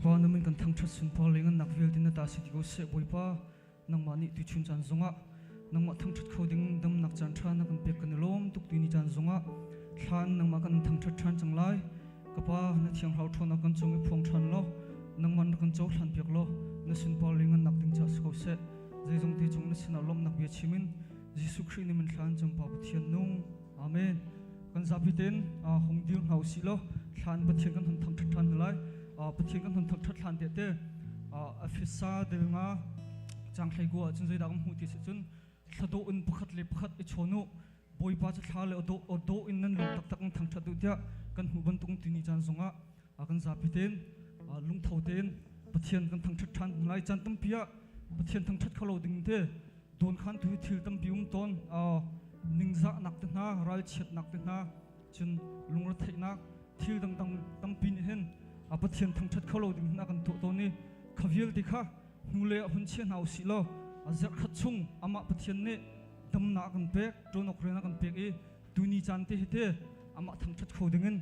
Kapa na min kan thangṭhat sunpar le ngannak vialte na ta si ti ko seh Bawipa nangmah nih tuchun caan zongah nangmah thangṭhat kho ding damnak caan ṭha na kan pek kan i lawm tuk tuni caan zongah thlan nangmah kan thangṭhat ṭhan cang lai Kapa na thianghlau ṭhawnnak kan cung i phuang ṭhan law nangmah na kan cohlan piak law na sunpar le ngannak ding ca si ko seh zeizong te cung na sinah lawmhnak bia chim in Jesuh Khrih nih min thlan cang Pa Pathian nung Amen. Kan zapi ten hung dir hna usih law thlan Pathian kan hun thangṭhat ṭhan hna lai. Pathian kan hun thangṭhat hlan te te Efesa del nga chang thlei ku ahcun zeidah kan hmuh ti si cun thlado in pakhat le pakhat i chawn u Bawipa cu thla le awdaw in nan lung taktak in thangṭhat u tiah kan hmuh bantuk tuni caan zongah kan zapi ten lungtho tein Pathian kan thangṭhat ṭhan hna lai. Caan tampi ah Pathian thangṭhat kho lo ding te dawnkhan tu hi thil tampi um tawn ningzahnak te hna ralchiatnak te hna cun lungretheihnak thil dangdang tampi nih hin a Pathian thangṭhat kho lo ding hin a kan tuah tawn i kha vialte kha hnule a hun chia hna usih law a zarhkhat chung amah Pathian nih damnak a kan pek ṭuanawk rian a kan pek i tuni caan te hi te amah thangṭhat kho dingin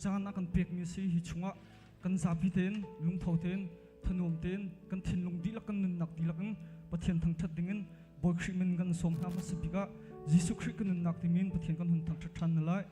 caan a kan pekmi a si hi chungah kan zapi tein lungtho tein thanuam tein kan thinlung dihlak kan nunnak dihlak in Pathian thangṭhat dingin Bawi Khrih min kan sawm hna hmasa bik ah Jesuh Khrih kan nunnak timin Pathian kan hun thangṭhat ṭhan na lai.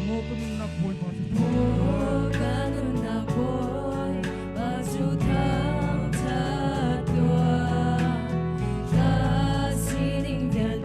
Maw ka nunnak Bawipa cu Maw ka nunnak Bawipa cu thangṭhat tuah. Ka sining vialte.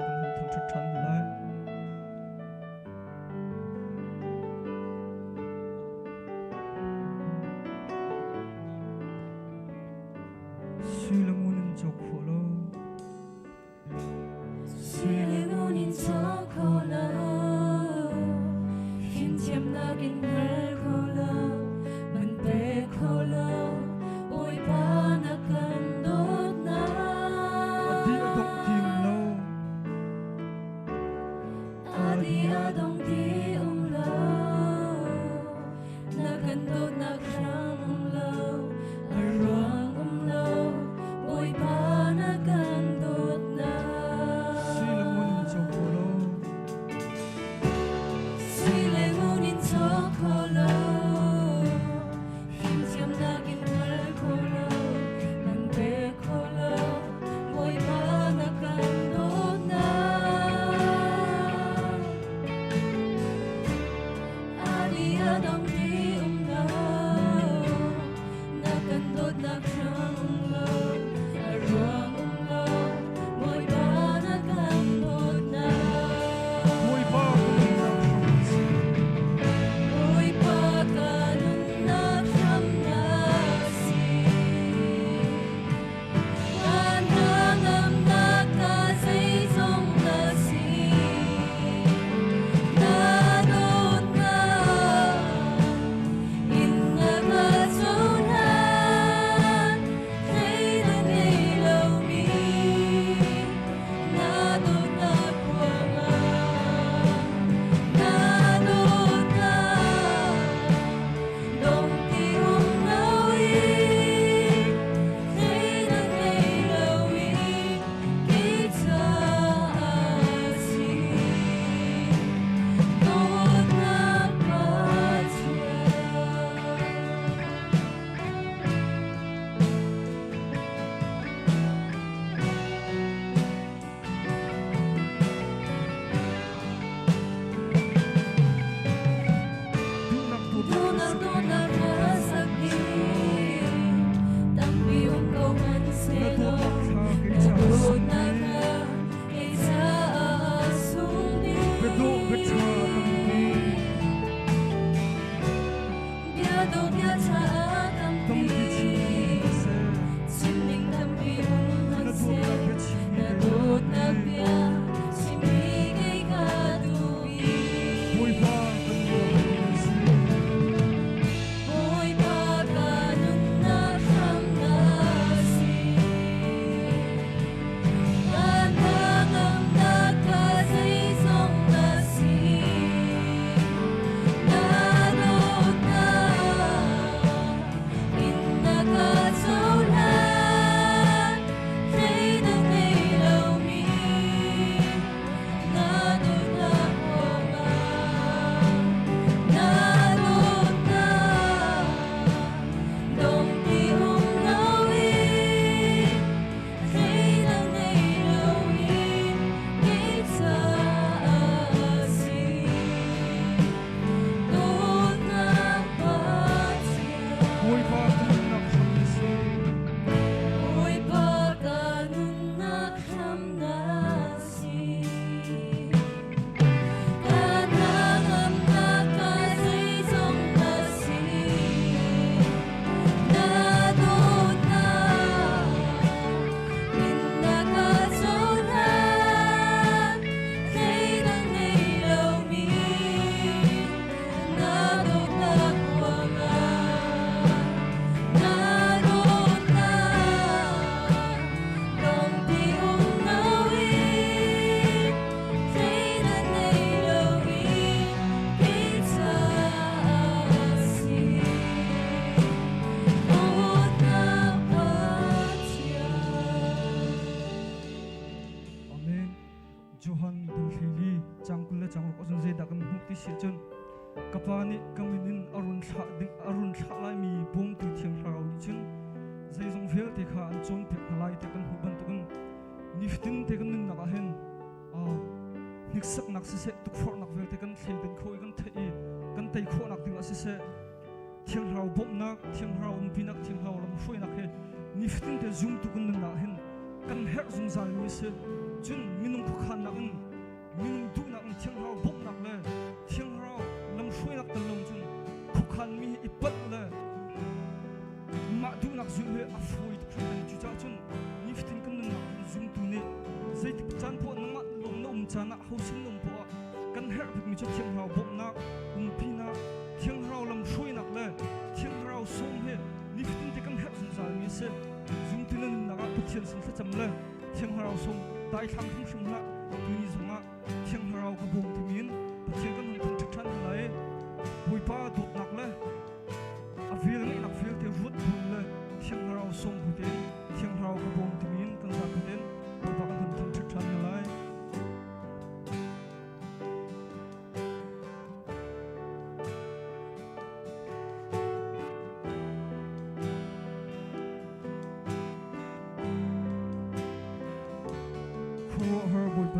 kan hun thangṭhat ṭhan hna lai. Sui le ngun in cawk khawh lo. Sui le ngun in cawk khawh lo. Fimthiamnak in hngal kho lo. Man pe kho lo. Bawipa na kan dawtnak. Adi a dongh ti um lo. Adi a dong ti um lo. Na kan dawtnak hram um lo. A ruang um lo. Bawipa na kan dawtnak. Sui le ngun in cawk khawh lo. Sui le ngun in cawk kho lo. Fimthiamnak in hngal kho lo. Man pe kho lo. Bawipa na kan dawtnak. Adi a dong ti um lo. Na kan dawtnak hram um lo. A ruang um lo. Bawipa na kan dawtnak. Bawipa ka nunnak hram na si. Bawipa ka nunnak hram na si. Ka hnangamnak ka zeizong na si. Na dawtnak in na ka cohlan. Zeidang ngei lomi na dawtnak ruangah. Na dawtnak dong ti um loin zeidang ngei loin kei caah si. Dawtnak Pathian. Duhnak dawtnak Duhnak dawtnak na sak dih. Tampi um ko Na hmanhsehlaw dawtnak kha kei na caah dawtnak sung kha kei caah sung Biadawh biaṭha tampi. Bia dawh bia ṭha tampi. Tampi chim seh. Chim ding tampi um Na hmanhseh. dawtnak bia chim Na dawtnak bia chimmi kei ka duh bik. Bawipa kan nunnak hram na si. Bawipa ka nunnak hram na si. Ka hnangamnak ka zeizong na si. Na dawtnak in na ka cohlan. Zeidang ngei lomi na dawtnak ruangah. Na dawtnak dong ti um loin zeidang ngei loin kei caah si. Dawtnak Pathian. Bawipa ka nunnak hram na si. Bawipa ka nunnak hram na si. Ka hnangamnak ka zeizong na si. Na dawtnak in na ka cohlan. Zeidang ngei lomi na dawtnak ruangah. Na dawtnak dong ti um loin zeidang ngei loin kei caah si. Dawtnak Pathian. Amen. Johan dal 14 cang 20 le cang 20 ahcun zeidah kan hmuh ti si ahcun ka pa nih ka min in a run thlah ding a run thlah laimi bawmtu thiang thlarau nih cun zeizong vialte kha an cawnpiak hna lai tiah kan hmuh bantukin nifatin te kan nunnak ah hin hniksaknak siseh tukforhnak vialte kan thleidan kho i kan theih i kan tei khawhnak ding ah siseh thiang thlarau bawmhnak thiang thlarau umpinak thiang thlarau lamhruainak he nifatin te zumtu kan nunnak hin kan herh zungzal mi a si. Cun minung khuakhannak in minung duhnak in Thiang Thlarau bawmhnak le Thiang Thlarau lamhruainak tel lo cun khuakhanmi hi i palh le mah duhnak zulh hi a fawi tuk hringhran. Cucaah cun nifatin kan nunnak hin zumtu nih zeitik caan poah nangmah lawng na um caan ah ho sin na um poah ah kan herh bikmi cu Thiang Thlarau bawmhnak, umpinak, Thiang Thlarau lamhruainak le Thiang Thlarau sawm hi nifatin te kan herh zungzalmi a si. Zumtu na nunnak ah Pathian sin thlacam le Thiang Thlarau sawm daithlang hrimhrim hlah. Tuni zongah Thiang Thlarau ka bawm timi in Pathian kan hun thangṭhat ṭhan hna lai. Bawipa dawtnak le a vel ngeihnak vialte ruat buin le Thiang Thlarau sawm bu tein Thiang Thlarau ka bawm timi in kan zapi tein Bawipa kan hun thangṭhat ṭhan hna lai. Khuaruahhar Bawipa.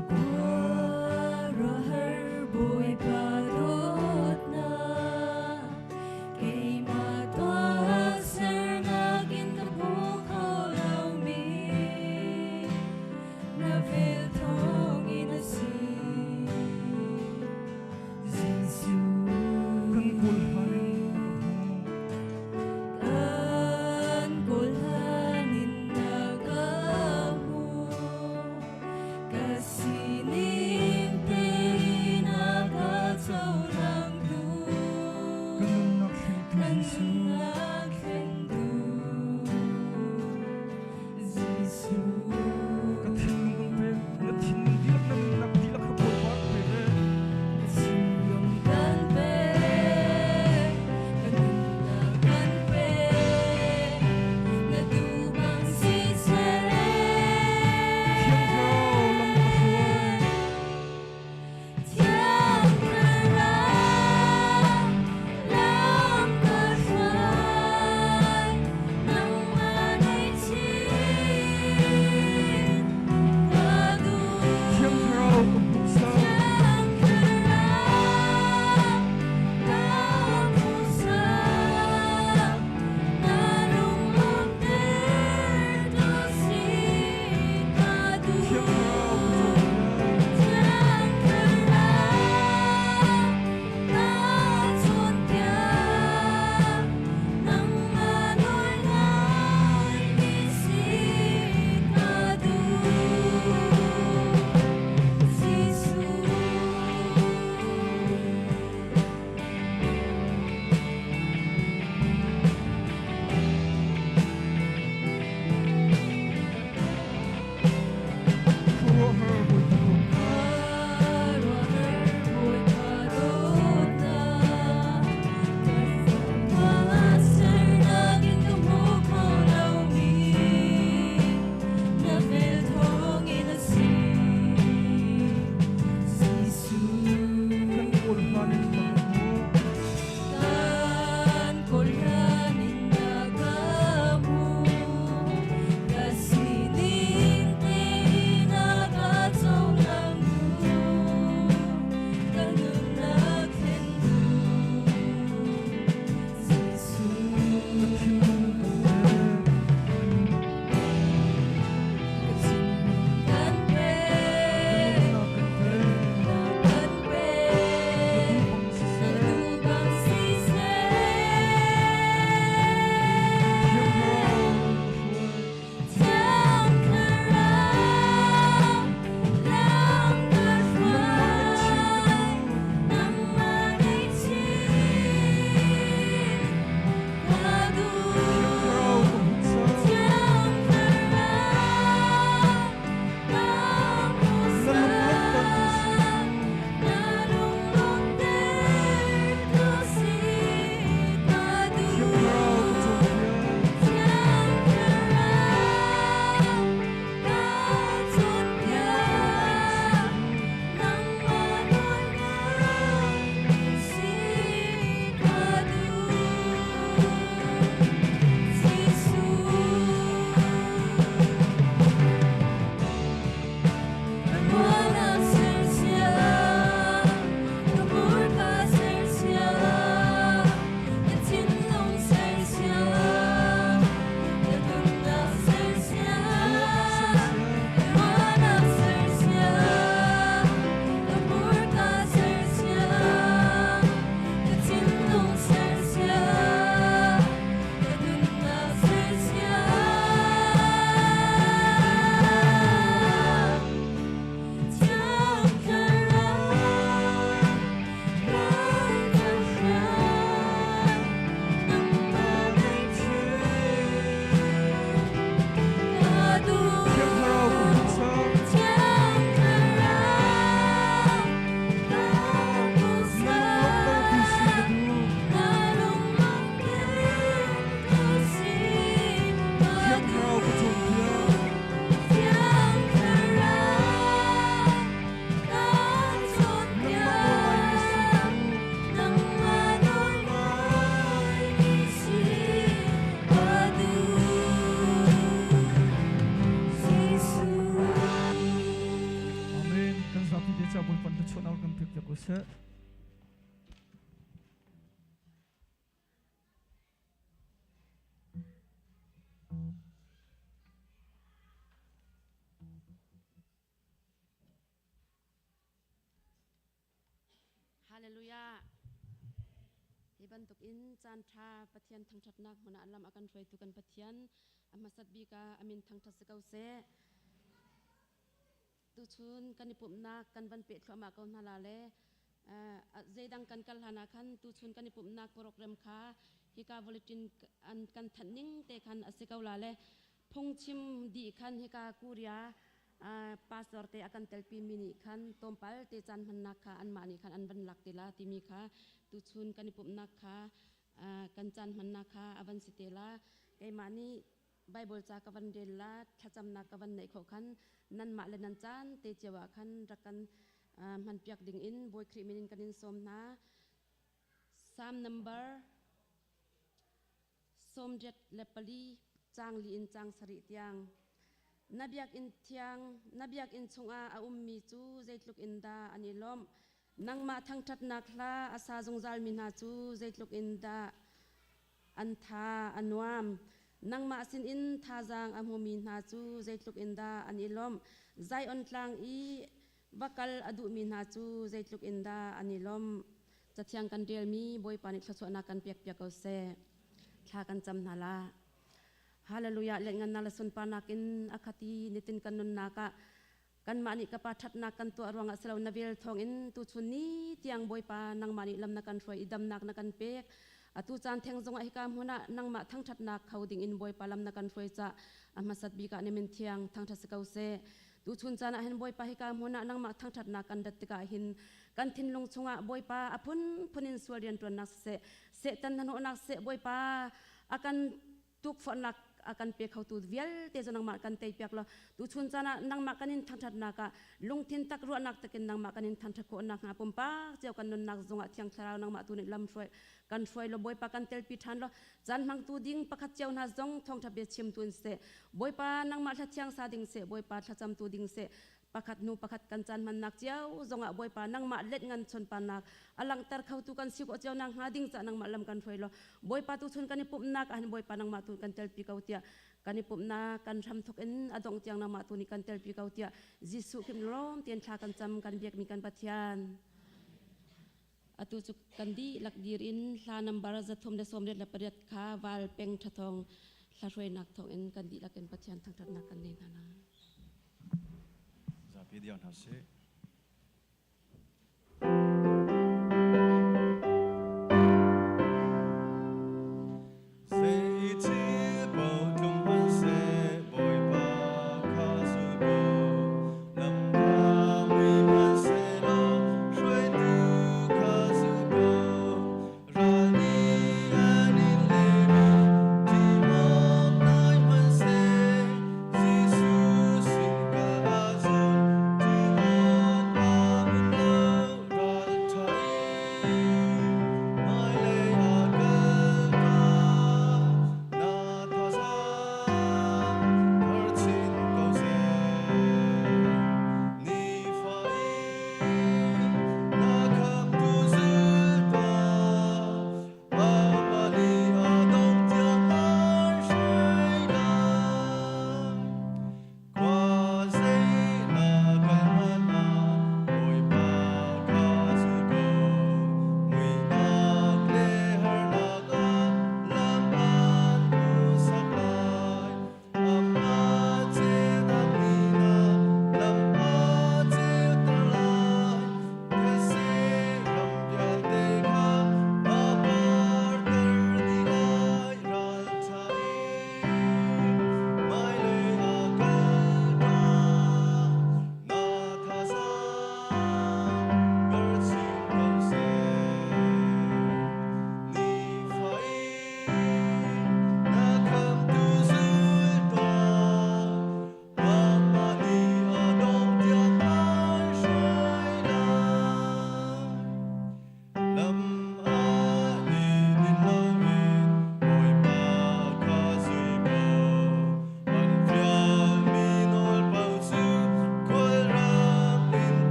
Cucaah Bawipa thluachuahnak kan pek piak ko seh. Hallelujah. Hi bantuk in caan ṭha Pathian thangṭhatnak hmun ah lam a kan hruaitu kan Pathian a hmasat bik ah a min thangṭhat si ko seh. Tuchun kan i pumhnak kan van peh thluahmah ko hna la le zeidang kan kal hlan ah khan tuchun kan i pumhnak program kha hika bulletin an kan thanh ning te khan a si ko la le phungchim dih khan hika Korea pastor te a kan telpi mi nih khan tlawmpal te caan hmannak kha anmah nih khan an van lak te la timi kha tuchun kan i pumhnak kha kan caan hmannak kha a van si te la. Keimah nih Bible ca ka van rel la, thlacamnak ka van neih khawh khan nanmah le nan caan te cio ah khan rak kan hmanpiak ding in Bawi Khrih min in kan in sawm hna. Psalm number 84 caang li in caang sarih tiang. Na biakinn thiang, na biakinn chungah a ummi cu zeitluk in dah an i lawmh. Nangmah thangṭhatnak hla a sa zungzalmi hna cu zeitluk in dah an tha a nuam. Nangmah sinin thazaang a hmumi hna cu zeitluk in dah an i lawmh. Zion tlang i va kal a duhmi hna cu zeitluk in dah an i lawmh. Cathiang kan relmi Bawipa nih thluachuahnak kan pekpiak ko seh. Thla kan cam hna la. Hallelujah. Lianngannak le sunparnak in a khat i nitin kan nunnak ah kanmah nih ka Pa ṭhatnak kan tuah ruangah si lo, na vel thawngin tuchun ni tiang Bawipa nangmah nih lam na kan hruai i damnak na kan pek. Atu caan theng zongah hika hmun ah nangmah thangṭhatnak kho dingin Bawipa lam na kan hruai cah a hmasat bik ah na min thiang thangṭhat si ko seh. Tuchun caan ah hin Bawipa hika hmun ah nangmah thangṭhatnak kan rat tikah hin kan thinlung chungah Bawipa a phunphun in sual rianṭuannak siseh, Satan hnahnawhnak siseh, Bawipa a kan tukforhnak a kan pe khotu vialte cu nangmah kan teipiak law tuchun caan ah nangmah kan in thangṭhatnak ah lungthin tak ruahnak takin nangmah kan in thangṭhat khawh nakhnga pumpak cio kan nunnak zungah Thiang Thlarau nangmah tu nih lam hruai kan hruai law Bawipa kan telpi ṭhan law caan hmangtu ding pakhat cio hna zong thawngṭha bia chimtu in seh, Bawipa nangmah hla thiang sa ding seh, Bawipa thlacamtu ding seh, pakhat hnu pakhat kan caan hmannak cio zongah Bawipa nangmah let ngan chonparnak a langhter khotu kan si khawh cio nak hnga ding cah nangmah lam kan hruai law Bawipa tu chun kan i pumhnak ah hin Bawipa nangmah tu kan telpi ko tiah kan i pumhnak kan hram thok in a dongh tiang nangmah tu nih kan telpi ko tiah Jesuh Khrih lawm tein thla kan cam kan biakmi kan Pathian. Atu cu kan dihlak dir in hla nambar 388 kha val peng thathong hla hruainak thawngin kan dihlak in Pathian thangṭhatnak kan nei hna lai. Zapi diam hna sih.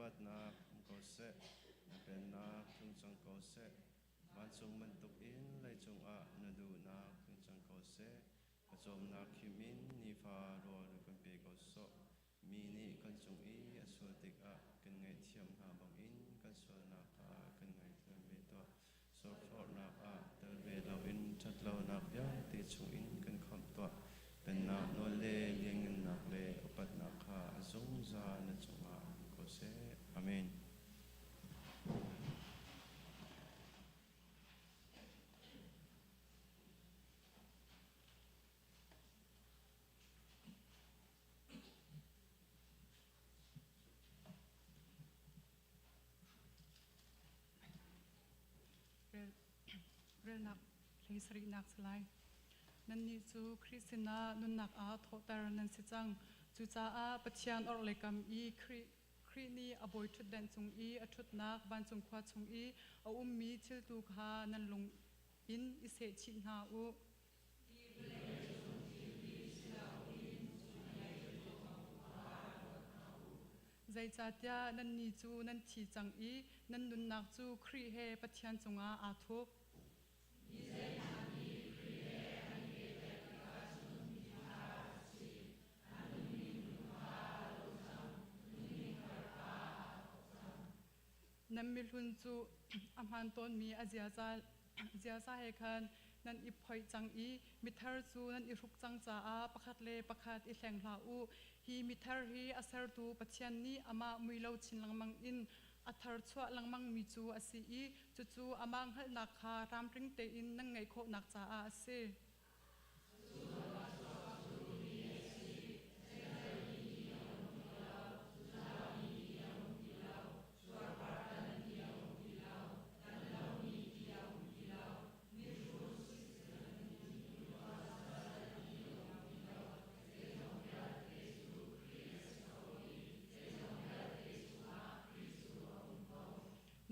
upatnak um ko seh, na pennak tlung cang ko seh. Vancung bantukin leicung ah na duhnak tlung cang ko seh. Pawcawmnak khim in nifa rawl kan pe ko sawh. Mi nih kan cung i a sual tikah kan ngaihthiam hna bangin kan sualnak kha kan ngaihthiam ve tuah. Sualforhnak ah tel ve loin ṭhatlonak vialte chungin kan khamh tuah. Pennak nawl le lianngannak le upatnak kha a zungzal na cungah um ko seh. Amen. Relnak hlei sarihnak si lai. Nannih cu Khrih sinah nunnak ah thawhter nan si cang. Cucaah Pathian orhlei kam i Khrih Khrih nih a bawi ṭhutdenh cung i a ṭhutnak vancung khua chung i a ummi thil tu kha nan lung in i sehchih hna u. Zeicahtiah nannih cu nan thi cang i nan nunnak cu Khrih he Pathian cungah aa thup. Nan mihlun cu a hmaan tawnmi a ziaza he khan nan i phoih cang i mithar cu nan i hruk cang caah pakhat le pakhat i hleng hlah u. Hi mithar hi a sertu Pathian nih amah mui lo chin lengmang in a tharchuah lengmangmi cu a si i cucu amah hngalhnak kha ramring tein nan ngeih khawhnak caah a si.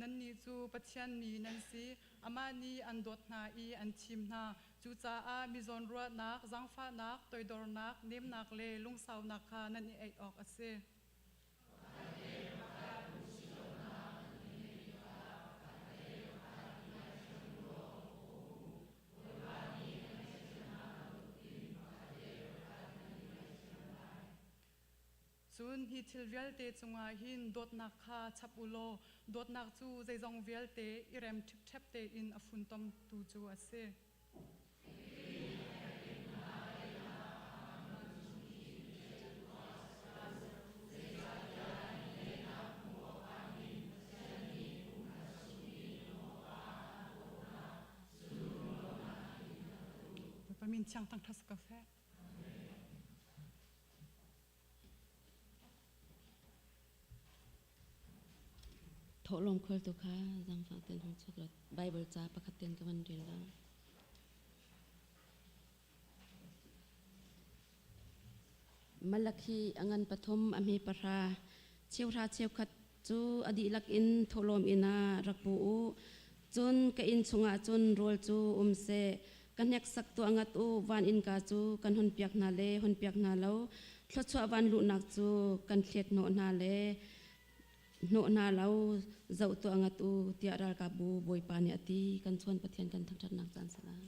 Nannih cu Pathian mi nan si. Amah nih an dawt hna i an thim hna. Cucaah mi zawnruahnak, zaangfahnak, toidornak, nemnak le lungsaunak kha nan i eih awk a si. Cun hi thil vialte cungah hin dawtnak kha chap u law dawtnak cu zeizong vialte i rem ṭhipṭhep tein a funtomtu cu a si. Bawipa min thiang thangṭhat si ko seh. Thawhlawm kholtu kha zaangfah tein hung chuak law Baibal ca pakhat tein ka van rel lai. Malakhi a ngan pathum a hme pahra cheuhra cheukhat cu a dihlak in thawhlawm inn ah rak pu u. Cun ka inn chungah cun rawl cu um seh. Ka hneksak tuah ngat u, van innka cu kan hunpiak hna le hunpiak hna lo. Thluachuah van luhnak cu kan thlet hnawh hna le hnawh hna lo, zoh tuah ngat u, tiah ralkapbu Bawipa nih a ti. Kan chuan Pathian kan thangṭhatnak caan si lai.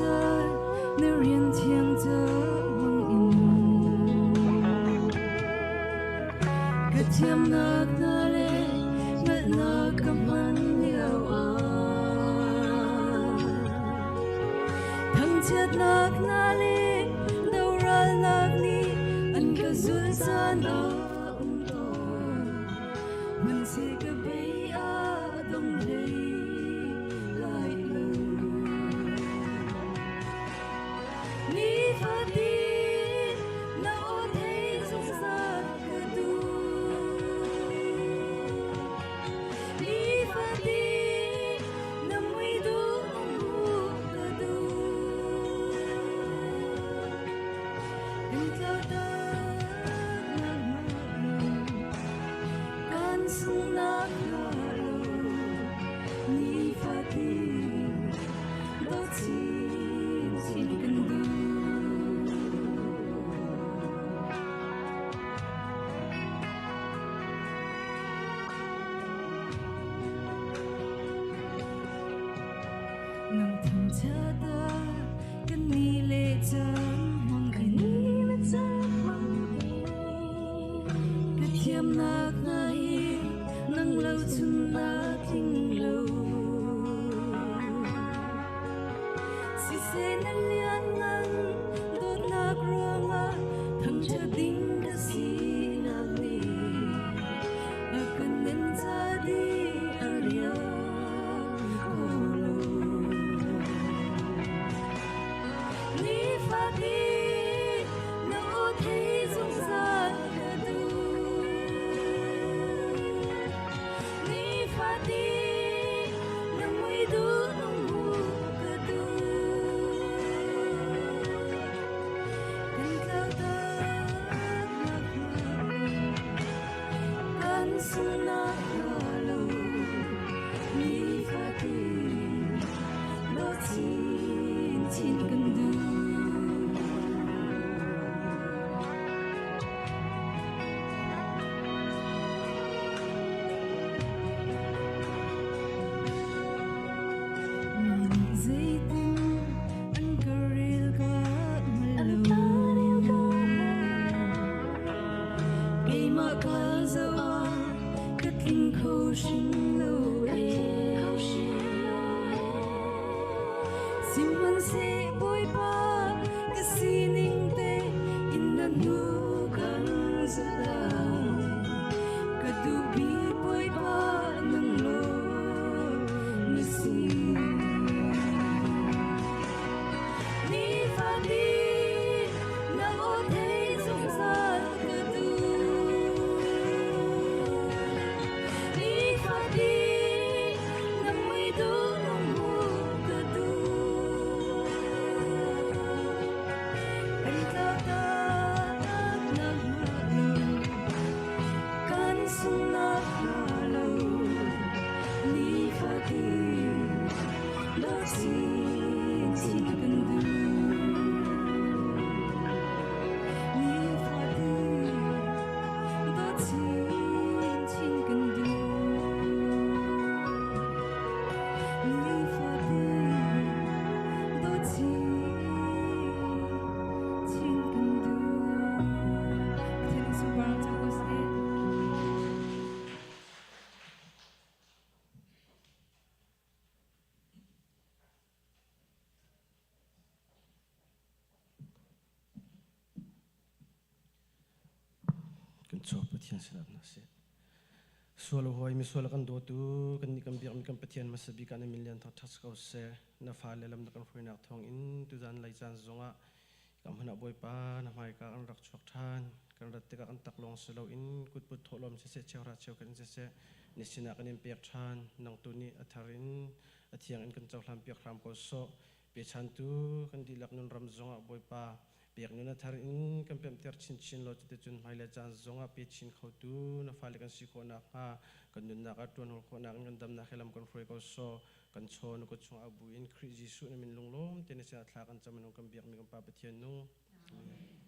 zungzal na rian thiang ca hmang in ka thiamnak hna le hngalhnak ka hman lio ah thangchiatnak hna le doralnak nih an ka zulh caan a um tawn hmanhseh ka bei a dong hlei lai lo. Nifatin na aw thei zungzal ka duh. Nifatin na mui duh hmuh ka duh. Kan tlautak nangmah lo, kan sunghnak hnga lo. Nifatin dawt chinchin kan duh. Nang thangchiat ah kan ni le caan hmang in ka thiamnak hna hi nang lo chun na tling lo. Siseh na lianngan dawtnak ruangah thangṭhat ding ka sinak nih a kan nen ca dih a rian kho lo. Nifatin na aw thei zungzal ka duh. Nifatin na mui duh nung hmuh ka duh. Kan tlautak nak hnga lo, kan sunghnak hnga lo. Nifatin dawt chinchin kan duh. Mi nih zeitin an ka rel ka hngal lo. Keimah ka zoh ah ka tling kho hrim lo ee. Sihmanhseh Bawipa ka sining te in na hnu kan zulh lai. Ka duh bik Bawipa nang lawng na si. Nifatin na aw thei zungzal ka duh. Nifatin na mui duh nung hmuh ka duh. Kan tlautak nangmah lo, kan sunghnak hnga lo. Nifatin dawt chinchin kan duh. Nifatin dawt chinchin kan duh. Nifatin dawt chinchin kan duh. Pathian in sunparnak cang ko seh. Kan chuak Pathian sinah hna seh. Sual hawi misual kan dawtu kan nih kan biakmi kan Pathian hmasa bik ah na min lian thangṭhat ko seh. Na fale lam na kan hruainak thawng in tuzan lei caan zongah kam hmun ah Bawipa na hmaika kan rak chuak ṭhan. Kan rat tikah kan taklawng si loin kutput thawhlawm siseh cheuhra cheukhat in siseh ni sinah kan in pek ṭhan. Nang tu nih a thar in a thiang in kan cohlan piak hram ko sawh. Pechantu kan dihlak nun ram zongah Bawipa pek nun a thar in kan pemhter chinchin law cuticun hmailei caan zongah pe chin khotu na fale kan si khawh nakhnga kan nunnak ah ṭuanhawl khawhnak in kan damnak he lam kan hruai ko sawh. Kan chaw na kut chungah bu in Khrih Jesuh na min lunglawm te na sinah thla kan cam in kan biakmi kan Pa Pathian nung. Amen.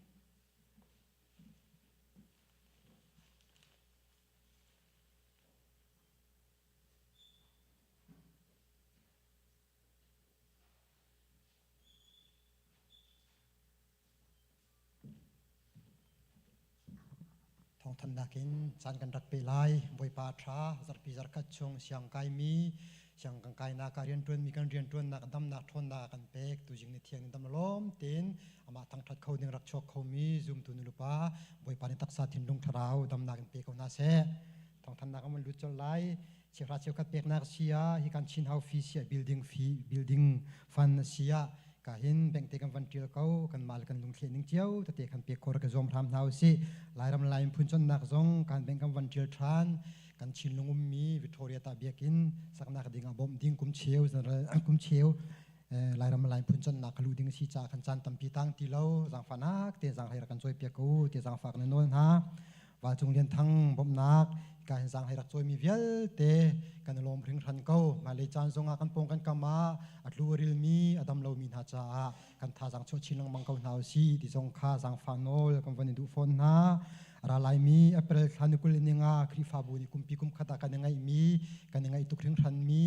Thawngthanhnak in caan kan rak pe lai. Bawipa tha zarhpi zarkhat chung siang kaimi siang kan kainak ah rianṭuanmi kan rianṭuannak damnak ṭhawnnak kan pek. Tuzing ni thiang in dam lawm tein amah thangṭhat kho ding rak chuak khomi zumtu nulepa Bawipa nih taksa thinlung thlarau damnak in pe ko hna seh. Thawngthanhnak an lut colh lai. Cheuhra cheukhat peknak si ah hi kan Chin House fee si ah building fee building fund si ah ka hin bank te kan van tial ko kan mah le kan lungthleh ning cio tete kan pek khor ka zuam hram hna usih. Lairam Laim phun chonnak zong kan bank kan van tial than kan Chinlung ummi Victoria ta biakin saknak ding ah bawmh ding kum cheu general kum cheu Lairam Laim phun chonnak ka lu ding si ca kan caan tampi tang ti lo zangfanak te zang hlei rak kan cawi piak ko te zangfak na nawl hna. Valcung Lian Thang bawmhnak ka hin zaang hei rak cawimi vialte kan i lawm hringhran ko. Hmailei caan zongah kan pawng kan kam ah a tlu a rilmi a dam lomi hna caah kan thazaang chuah chin lengmang ko hna usih ti zong kha zaangfah nawl kan van i duh fawn hna. A ra laimi April thla ni 20 ni nga Khrihfabu nih kumpi kum khat ah kan i ngaihmi kan i ngaih tuk hringhranmi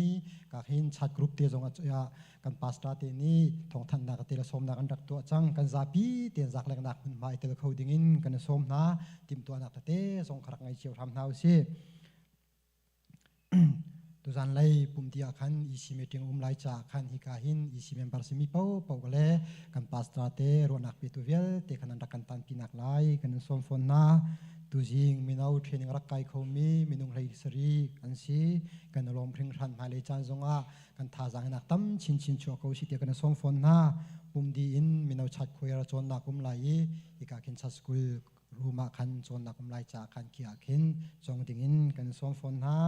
ka hin chat group te zong ah kan pastor te nih thawngthanhnak te le sawmnak an rak tuah cang. Kan zapi tein zakleknak hmunhma i tel kho dingin kan i sawm hna. Timhtuahnak tete zong kha rak ngei cio hram hna usih. Tuzan lei pumti ah khan EC meeting um lai caah khan hika hin EC member simi paohpaoh le kan pastor te ruahnak petu vialte khan an rak kan tanpinak lai kan in sawm fawn hna. Tuzing mino training rak kai khomi minung hlei sarih an si. Kan i lawm hringhran. Hmailei caan zongah kan thazaang in tam chinchin chuah ko si tiah kan i sawm fawn hna. Pumdi in mino chat khuai cawnnak um lai i hika khin chat school room ah khan cawnnak um lai caah khan khi ah khin cawng ding in kan sawm fawn hna.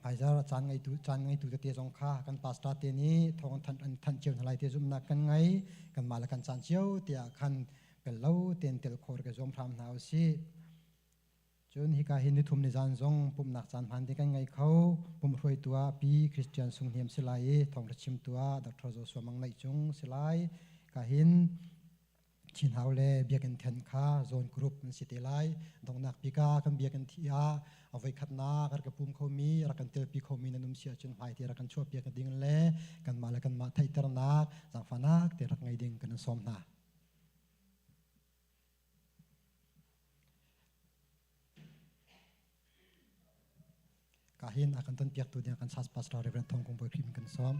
Hmaizar caan ngeitu tete zong kha kan pastor te nih thawng an thanh cio hna lai ti zumhnak kan ngei. Kanmah le kan caan cio tiah khan pel lo tein tel khor ka zuam hram hna usih. Cun hika hi nithum nizan zong pumhnak caan hmaan te kan ngei kho. Pumhruaitu ah Pi Christian Sung Hniam si lai i thawngṭha chimtu ah Dr. Joshua Mang Naih Cung si lai. Ka hin Chinhau le Biakinn then kha zone group an si te lai. Donghnak bik ah kan biakinn thi ah a voikhatnak rak ka pum khomi, rak kan telpi khomi nan um si ahcun hmaite rak kan chuahpiak ding le kanmah le kanmah theihternak, zaangfahnak te rak ngei ding kan in sawm hna. Ka hin a kan tonpiaktu ding kan church pastor Reverend Thong Kung Bawi Khrih kan sawm.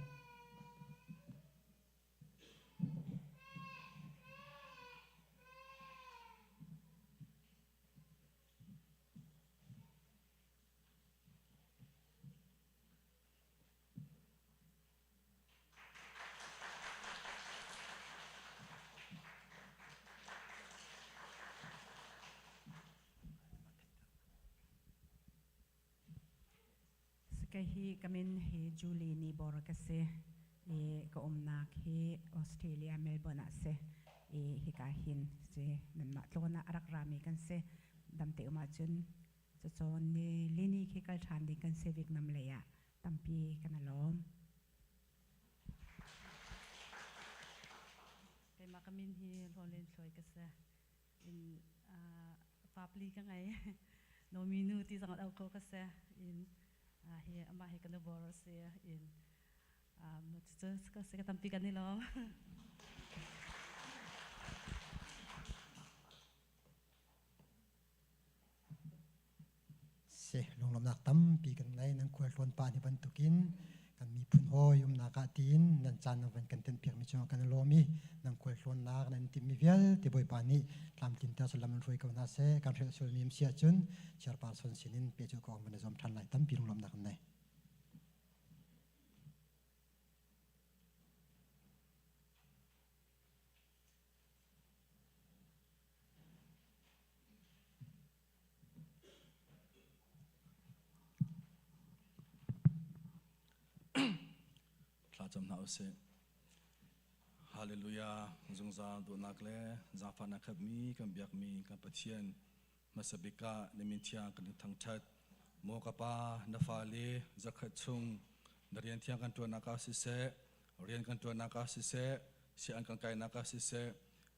Ka hi ka min hi Julie ni bor ka si i ka umnak hi Australia Melbourne ah si i hika hin si nanmah tlawn ah a rak rami kan si. Damte um ahcun cucawn ni lini khi kal ṭhan ding kan si Vietnam lei ah tampi kan i lawm. Keimah ka min hi Hlawn Len Thluai ka si. In papli ka ngei. Nomi nu ti zong au ko ka si. In hi amah hi ka nu bor si. In cucu ka si ka tampi kan i lawm. Si lunglawmhnak tampi kan ngei. Nan khualtlawn pa ni bantukin kan miphun hawi umnak ah tiin nan caan nan van kan tenpiakmi cungah kan i lawm i nan khualtlawnnak nan timhmi vialte Bawipa nih tlamtlinter sullam in hruai ko hna seh. Kan hrelh sualmi um si ahcun chiarparson sinin pehzulh ko van i zuam ṭhan lai. Tampi lunglawmhnak kan nei. Thlacam hna usih. Hallelujah. Zungzal duhnak le zaangfahnak khatmi kan biakmi kan Pathian hmasa bik ah na min thiang kan in thangṭhat. Maw ka Pa, na fale zakhat chung na rian thiang kan ṭuannak ah siseh, rian kan ṭuannak ah siseh, sian kan kainak ah siseh,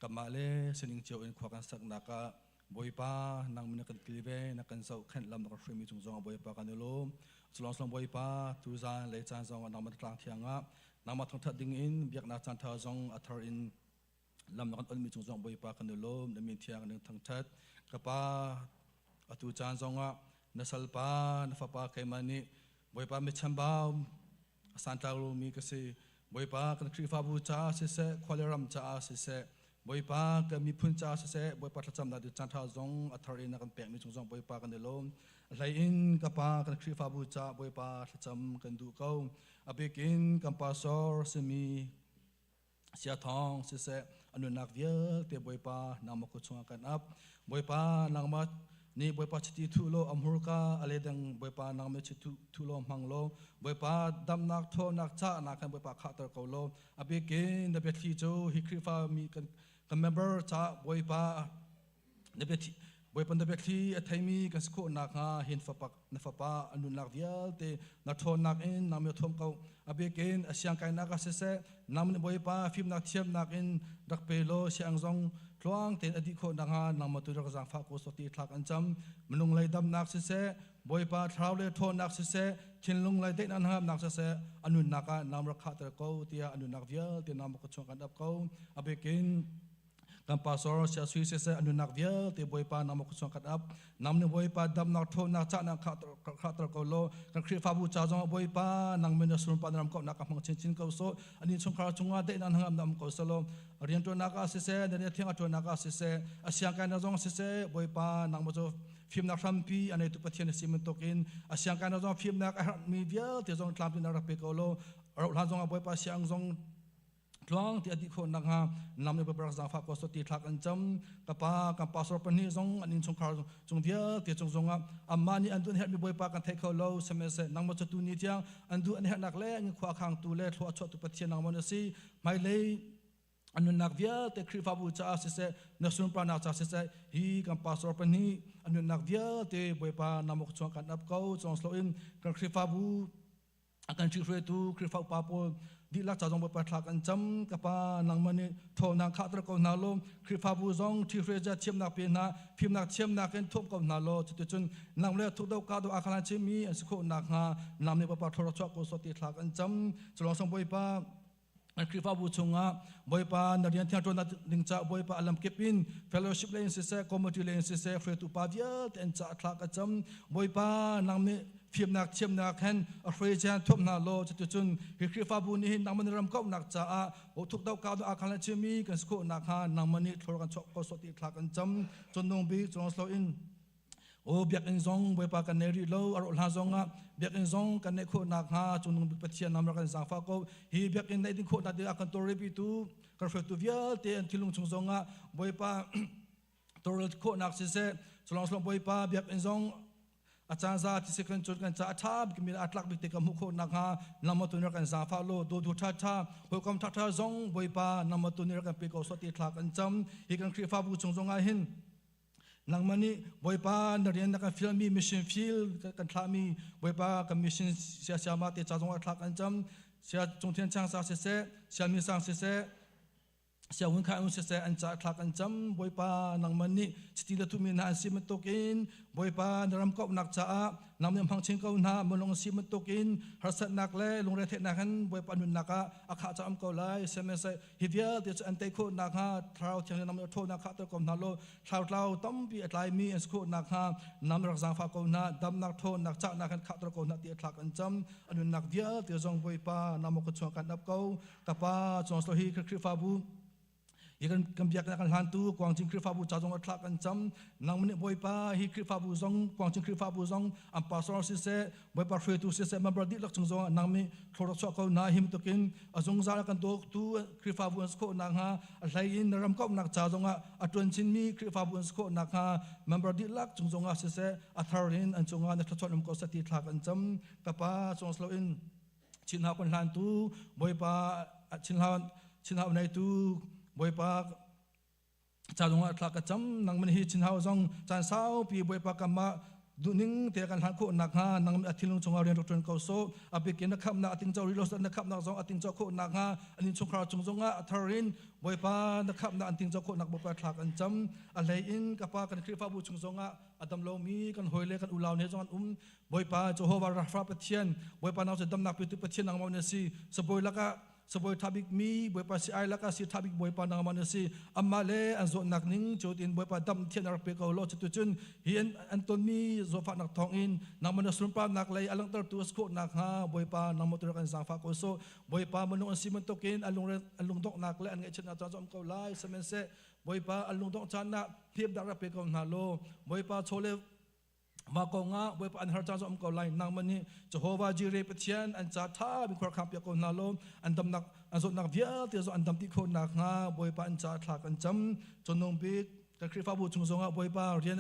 kanmah le sining cio in khua kan saknak ah Bawipa nang min na kan kilve na kan zohkhenh lam na kan hruaimi cung zongah Bawipa kan i lawm. Culawng sulawng Bawipa tuzan le caan zongah nangmah na tlang thiang ah nangmah thangthat ding in biaknak caan tha zong a thar in lam na kan onmi cung zong Bawipa kan i lawm. Na min thiang kan in thangthat. Ka pa atu caan zongah na salpa na fapa keimah nih Bawipa mi chambau a santlak lomi ka si. Bawipa kan Khrihfabu caah siseh, khua le ram caah siseh, Bawipa kan miphun caah siseh, Bawipa thlacamnak ding caan ṭha zong a thar in a kan pekmi cung zong Bawipa kan i lawm. A hlei in ka pa kan Khrihfabu caah Bawipa thlacam kan duh ko. A bik in kan pastor simi Sia Thawng siseh, a nunnak vialte Bawipa nangmah kut chungah kan ap. Bawipa nangmah nih Bawipa chiti thuh law a hmurka a ledeng Bawipa nangmah chiti thuh law hmang law Bawipa damnak ṭhawnnak cahnak khan Bawipa khahter ko law a bikin na biathli cu hi Khrihfa mi kan kan member ca Bawipa na biathli Bawipa na biathli a theimi kan si khawh nakhnga hin fapa na fapa a nunnak vialte na ṭhawnnak in nang mi thuam ko. A bikin a siangkainak ah siseh nang nih Bawipa fimnak thiamnak in rak pe law siang zong tluang tein a dih khawh nakhnga nangmah tu rak zaangfah ko sawh ti thlak an cam. Minung lei damnak siseh Bawipa thlarau le ṭhawnnak siseh thinlung lei daihnak hnangamnak siseh a nunnak ah nang rak khahter ko tiah a nunnak vialte nangmah kut chung kan ap ko. A bikin kan pastor sia sui siseh a nunnak vialte Bawipa nangmah kut chung kan ap. Nang nih Bawipa damnak ṭhawnnak cahnak khahter ko law kan Khrihfabu ca zongah Bawipa nang min na sunparnak ram kauhnak ka hmang chinchin ko sawh. Ani chungkhar cungah daihnak hnangamnak um ko selaw rianṭuannak ah siseh, na rian thiang a ṭuannak ah siseh, a siangkainak zong siseh, Bawipa nangmah cu fimnak hrampi a neitu Pathian na si bantukin a siangkainak zong fimnak a herhmi vialte zong tlamtling rak pe ko law a rauh hlan zongah Bawipa siang zong tluang ti a dih khawh nakhnga nam le barak zaangfah ko soti thlak an cam. Ka pa kan pastor pahnih zong an innchungkhar cung vialte cung zongah amah nih an duh an herhmi Bawipa kan thei kho lo. Sihmanhsehlaw nangmah cu tu ni tiang an duh an herhnak le an khua khangtu le thlua chuahtu Pathian nangmah na si. Hmailei an nunnak vialte Khrihfabu caah siseh, na sunparnak caah siseh, hi kan pastor pahnih an nunnak vialte Bawipa namok chuang kan ap ko. Cawng slo in kan Khrihfabu a kan ṭhihruaitu Khrihfa upa pawl dihlak ca zong Bawipa thla kan cam. Ka pa nangmah nih ṭhawnnak khahter ko hna law Khrihfabu zong ṭhihruai zia thiamnak pe hna, fimnak thiamnak in thuam ko hna law cuticun nang le thuk do ka do akhalan chimmi an si khawh nakhnga nang nih Bawipa thluachuah chuah ko sawh ti thla kan cam. Culawng sang Bawipa Khrihfabu chungah Bawipa na rian thiang ṭuannak ding caah Bawipa a lamkip in fellowship lei in siseh, committee lei in siseh, hruaitu pa vialte an caah thla ka cam. Bawipa nang nih fimnak thiamnak hen a hruai cian thuam hna law cuticun hi Khrihfabu nih hin nangmah na ram kauhnak caah thuk do ka do akhan le chimi kan si khawh nakhnga nangmah nih thlor kan chuah ko sawh ti thla kan cam. Cun bik cun slo in O biakinn zong Bawipa kan nei rih lo, a rawh hlan zongah biakinn zong kan neih khawh nakhnga cungnung bik Pathian nam rak kan zaangfah ko. Hi biakinn neih ding khawh nak ding ah kan tawlrepitu kan hruaitu vialte an thinlung chung zongah Bawipa tawlrel khawhnak siseh, culawng silawng Bawipa biakinn zong a caan za ti si kan cun kan ca a ṭha bik mi a tlak bik te ka hmuh khawh nakhnga nangmah tu nih rak kan zaangfah law dawtu ṭhaṭha hawikom ṭhaṭha zong Bawipa nangmah tu nih rak kan pe ko sawh ti thla kan cam. Hi kan Khrihfabu chung zongah hin nangmah nih Bawipa na rian na kan fialmi mission field kan thlahmi Bawipa kan mission sia siama te ca zongah thla kan cam. Sia Cungthian Chang sa siseh, Siami sang siseh, sia hun khai un siseh an ca thla kan cam. Bawipa nangmah nih chiti le thumi hna an si bantukin Bawipa na ram kauhnak caah nang nih hmang chin ko hna. Mulung si bantukin harsatnak le lungretheihnak hin Bawipa nunnak ah a khah cam ko lai. Sihmanhsehlaw hi vialte cu an tei khawh nakhnga Thlarau Thianghlim nam ṭhawnnak khahter ko hna law thlarau tlau tampi a tlaimi an si khawh nakhnga nam rak zaangfah ko hna. Damnak ṭhawnnak cahnak in khahter ko hna ti a thlak an cam. A nunnak vialte zong Bawipa nangmah kut chung kan ap ko. Ka pa cawng hi Khrihfabu hi kan kan biaknak kan hlantu Guangcing Khrihfabu ca zong a thlak kan cam. Nangmah nih Bawipa hi Khrihfabu zong Guangcing Khrihfabu zong an pastor siseh, Bawipa hruaitu siseh, member dihlak chung zong nang nih thlawrak chuah ko hna. Him tukin a zungzal kan dawktu Khrihfabu an si khawh nakhnga, a hlei in na ram kauhnak ca zongah a ṭuan chinmi Khrihfabu an si khawh nakhnga member dihlak chung zongah siseh a thar in an cungah na thluachuah um ko seh ti thla kan cam. Ka pa cawng silo in chinhau kan hlantu Bawipa chinhau neitu Bawipa ca zongah thla ka cam. Nang man hi chinhau zong caan saupi Bawipa kamah duhning te kan hlan khawh nakhnga nang a thinlung chungah rian rak ṭuan ko sawh. A bikin na khamnak a tingco rih lo na khamnak zong a tingco khawh nakhnga an innchungkhar chung zongah a thar in Bawipa na khamnak an tingco khawh nak Bawipa thla kan cam. A hlei in ka pa kan Khrihfabu chung zongah a dam lomi kan hawile kan ulau ne zong an um. Bawipa Jehovah Rapha Pathian, Bawipa nang cu damnak petu Pathian nangmah na si. Sabawi lakah Sabawi tha bik mi Bawipa si ai laka si tha bik Bawipa nangmah na si. Amah le an zawtnak ning cutin Bawipa dam thian rak pe ko law. Cuticun hi an tonmi zawtfahnak thawngin nangmah na sunparnak lei a langhtertu a si khawh nakhnga Bawipa nangmah tu rak an zaangfah ko sawh. Bawipa minung an si bantukin an lungdonghnak le an ngaihchiatnak caan cu um ko lai. Sihmanhseh Bawipa an lungdongh caan ah hnepnak rak pe ko hna law Bawipa chaw le mah kongah Bawipa an har caan um ko lai. Nangmah nih Jehovah Jireh Pathian an ca ṭha mi khuar khang piak ko hna law an damnak an zawtnak vialte zong an dam ti khawh nakhnga Bawipa an ca thla kan cam. Cungnung bik kan Khrihfabu chung zongah Bawipa rian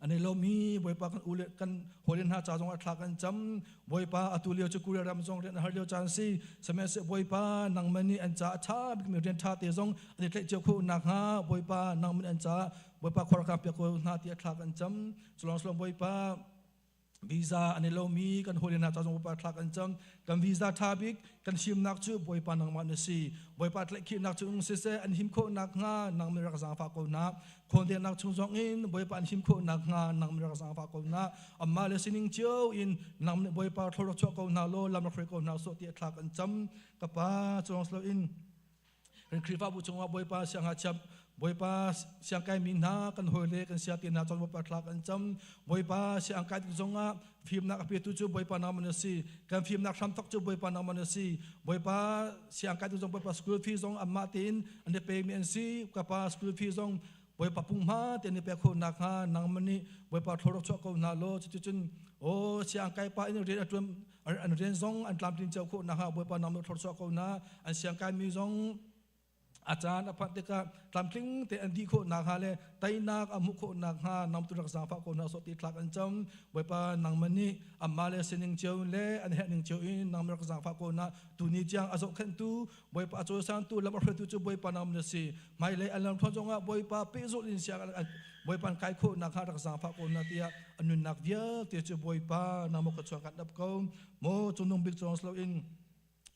an i lomi Bawipa kan u le kan hawile hna ca zongah thla kan cam. Bawipa atu lio cu Korea ram zong rian a har lio caan si. Sihmanhsehlaw Bawipa nangmah nih an ca a ṭha bikmi rian ṭha te zong an i tlaih cio khawh nakhnga Bawipa nangmah nih an ca Bawipa khuar kan piak ko hna tiah thla kan cam. Culawng sulawng Bawipa visa an i lomi kan hawile hna ca zong Bawipa thla kan cam. Kan visa ṭha bik kan himnak cu Bawipa nangmah na si. Bawipa tlaihkhihnak cu siseh an him khawh nakhnga nangmah rak zaangfah ko hna. Khawndennak chung zong in Bawipa an him khawh nakhnga nangmah rak zaangfah ko hna. Amah le sining cio in nang nih Bawipa thlawrak chuah ko hna law lam rak hruai ko hna sawh tiah thla kan cam. Ka Pa culawng siloin kan Khrihfabu chungah Bawipa siangngakchia Bawipa siangkai mi hna kan hawile kan siate hna cun Bawipa thla kan cam. Bawipa siangkai tik zongah fimnak a petu cu Bawipa nangmah na si. Kan fimnak hramthok cu Bawipa nangmah na si. Bawipa siangkai tik zong Bawipa school fee zong anmah tein an i pekmi an si. Ka pa school fee zong Bawipa punghma tein i pek khawh nakhnga nangmah nih Bawipa thlawrak chuah ko hna law cuticun aw siangkai pa in rian a ṭuan an rian zong an tlamtlin cio khawh nakhnga Bawipa nangmah thlawrak chuah ko hna. An siangkai mi zong a caan a phanh tikah tlamtling te an dih khawh nakhnga le teinak a hmuh khawh nakhnga nang tu rak zaangfah ko hna sawh ti thlak an cam. Bawipa nangmah nih amah le sining cio le an herh ning cio in nangmah rak zaangfah ko hna. Tuni tiang a zohkhenhtu Bawipa a cawisangtu lam a hruaitu cu Bawipa nangmah na si. Hmailei an lam thluan zongah Bawipa pehzulh in siang Bawipa an kai khawh nakhnga rak zaangfah ko hna tiah an nunnak vialte cu Bawipa nangmah khuachuak kan dap ko. Maw cungnung bik cawng loin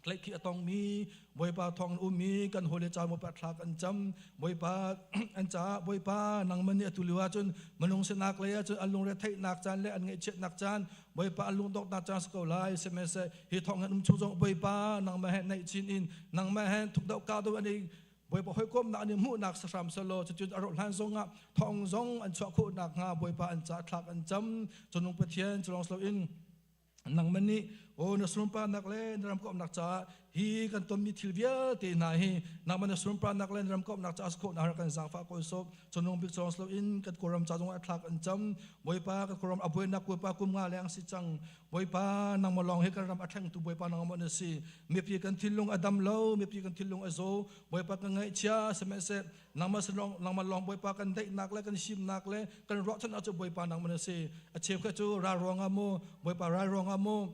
tlaihkhih a tongmi Bawipa thawng ummi kan hawile ca Bawipa thla kan cam. Bawipa an caah Bawipa nangmah nih atu lio ahcun minung sinak lei ahcun an lungre theihnak caan le an ngaihchiatnak caan Bawipa an lungdonghnak caan si ko lai. Sihmanhsehlaw hi thawng an um chung zong Bawipa nangmah he naih chin in nangmah he thukdoh kahdoh an i Bawipa hawikomnak an i hmuhnak sahram selaw cucun a rauh hlan zongah thawng zong an chuah khawh nakhnga Bawipa an ca thlak an cam. Cunung Pathian cu lawng si loin nangmah nih aw na sunparnak le na ram kawmnak caah hi kan tonmi thil vialte hna hi nangmah na sunparnak le na ram kawmnak caah si khawhnak kan zaangfah ko sawh. Cunung bik cawng loin kan kawlram ca zongah thlak an cam. Bawipa kan kawlram a buainak Bawipa kum nga leng si cang. Bawipa nangmah lawng hi kan ram a thlengtu Bawipa nangmah na si. Mipi kan thinlung a dam lo, mipi kan thinlung a zaw. Bawipa kan ngaihchia sihmanhseh nangmah sinlong nangmah lawng Bawipa kan daihnak le kan himnak le kan ruahchannak cu Bawipa nangmah na si. A cheukhat cu ral ruangah mu Bawipa ral ruangah mu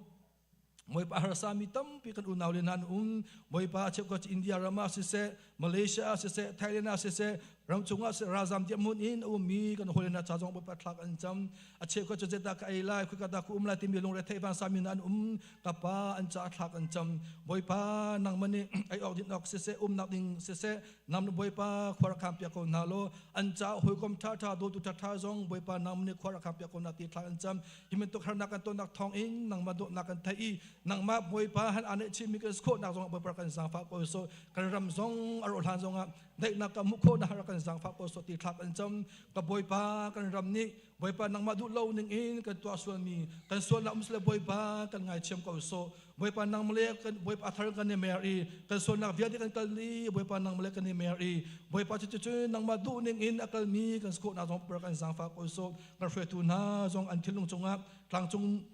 Bawipa harsa mi tampi kan unau le hna an um. Bawipa a cheukhat cu India ram ah siseh, Malaysia ah siseh, Thailand ah siseh, ramchung ah siseh, ralzam tiah hmun in a ummi kan hawi le hna ca zong Bawipa thlak an cam. A cheukhat cu zeidah ka ei lai, khoika dah ka um lai timi lungre theih vansa mi hna an um. Ka pa an ca thlak an cam. Bawipa nangmah nih ei awk din awk siseh, umnak ding siseh, Nam Bawipa khua rak piak ko hna law an ca hawikom ṭhaṭha dawtu ṭhaṭha zong Bawipa nang nih khua rak piak ko hna ti thla an cam. Hi bantuk harnak kan tonnak thawng in nangmah dawtnak kan theih i nangmah Bawipa han aa neihchihmi kan khawhnak zongah Bawipa kan zaangfah ko so kan ram zong a rawh hlan zongah daihnak kan hmuh khawhnak rak kan zaangfah ko so ti thla kan cam. Ka Bawipa kan ram nih Bawipa nangmah duh lo ning in kan tuah sualmi kan sualnak um sile Bawipa kan ngaithiam ko so Bawipa nang le kan Bawipa thar kan i mer i kan sualnak vialte kan kal i Bawipa nang le kan i mer i Bawipa cu cu nangmah duh ning in a kalmi kan khawhnak zong per kan zaangfah ko so kan hruaitu hna zong an thinlung cungah tlangcung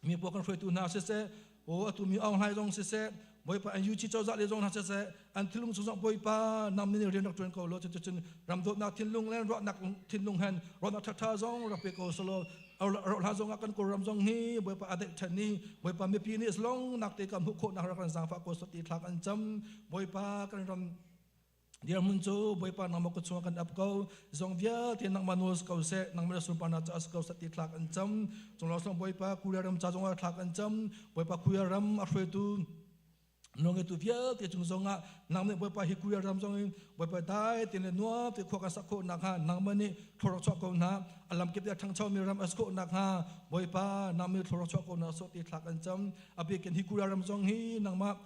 mi pawl kan hruaitu hna siseh o atu mi Aung Hlai zong siseh Bawipa an UG cozah le zong hna siseh an thinlung chung zong Bawipa nam nih rian rak ṭuan ko law cuticun ram dawtnak thinlung le ruahnak thinlung hen ruahnak ṭhaṭha zong rak pe ko selaw rohla zong ah kan Kawlram zong hi Bawipa a daih ṭhan i Bawipa mipi nih zalong nak te ka hmuh khawh nak rak kan zaangfah ko sawt ti thlak an cam. Bawipa kan ram dirhmun cu Bawipa nangmah kut chungah kan ap ko zong vialte nangmah nawl ko seh, nangmah sunparnak ca ko seh ti thlak an cam. Cunglaw song Bawipa Korea ram ca zongah thlak an cam. Bawipa Korea ram a hruaitu Nawlngeitu vialte cung zongah nang nih Bawipa hi Korea ram zong in Bawipa dai tein le nuam te khua kan sak khawh nakhnga nangmah nih thlawrak chuah ko hna. A lamkip te a ṭhangchomi ram a si khawh nakhnga Bawipa nang nih thlawrak chuah ko hna sawh ti thlak an cam. A bikin hi Korea ram zong hi nangmah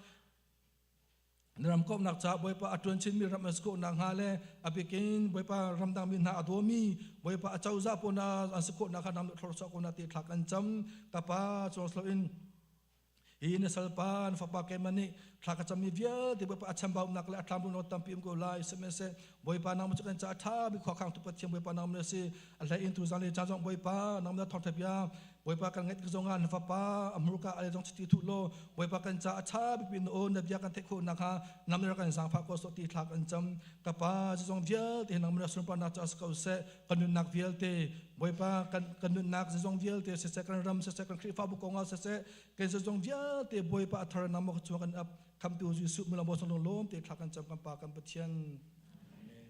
Na ram kawmnak ca Bawipa a ṭuan chinmi ram an si khawh nakhnga le a bikin Bawipa ramdang mi hna a dawmi Bawipa a cozah pawl hna an si khawh nakhnga nang nih thlorchuah ko na ti thla kan cam. Ka Pa, cawng in hi na salpa na fapa keimah nih thla ka cammi vialte Bawipa a chambaunak le a thlamrunak tampi um ko lai. Sihmanhseh Bawipa nangmah cu kan caah ṭha bik khua khangtu Pathian Bawipa nangmah na si. A hlei in tuzan le caan zong Bawipa nangmah na thawngṭha bia Bawipa kan ngaih tik zongah na fapa a hmurka a le zong chiti thuh law Bawipa kan caah a ṭha bik na aw na bia kan theih khawh nakhnga nang nih rak kan zaangfah ko sawh ti thla kan cam. Ka Pa, zeizong vialte nangmah na sunparnak caah si ko seh. Kan nunnak vialte Bawipa kan nunnak zeizong vialte siseh, kan ram siseh, kan Khrihfabu kongah siseh, kan zeizong vialte Bawipa a thar nangmah ka chung kan ap khamtu Jesuh min lawm lawm te thla kan cam kan Pa kan Pathian. Amen.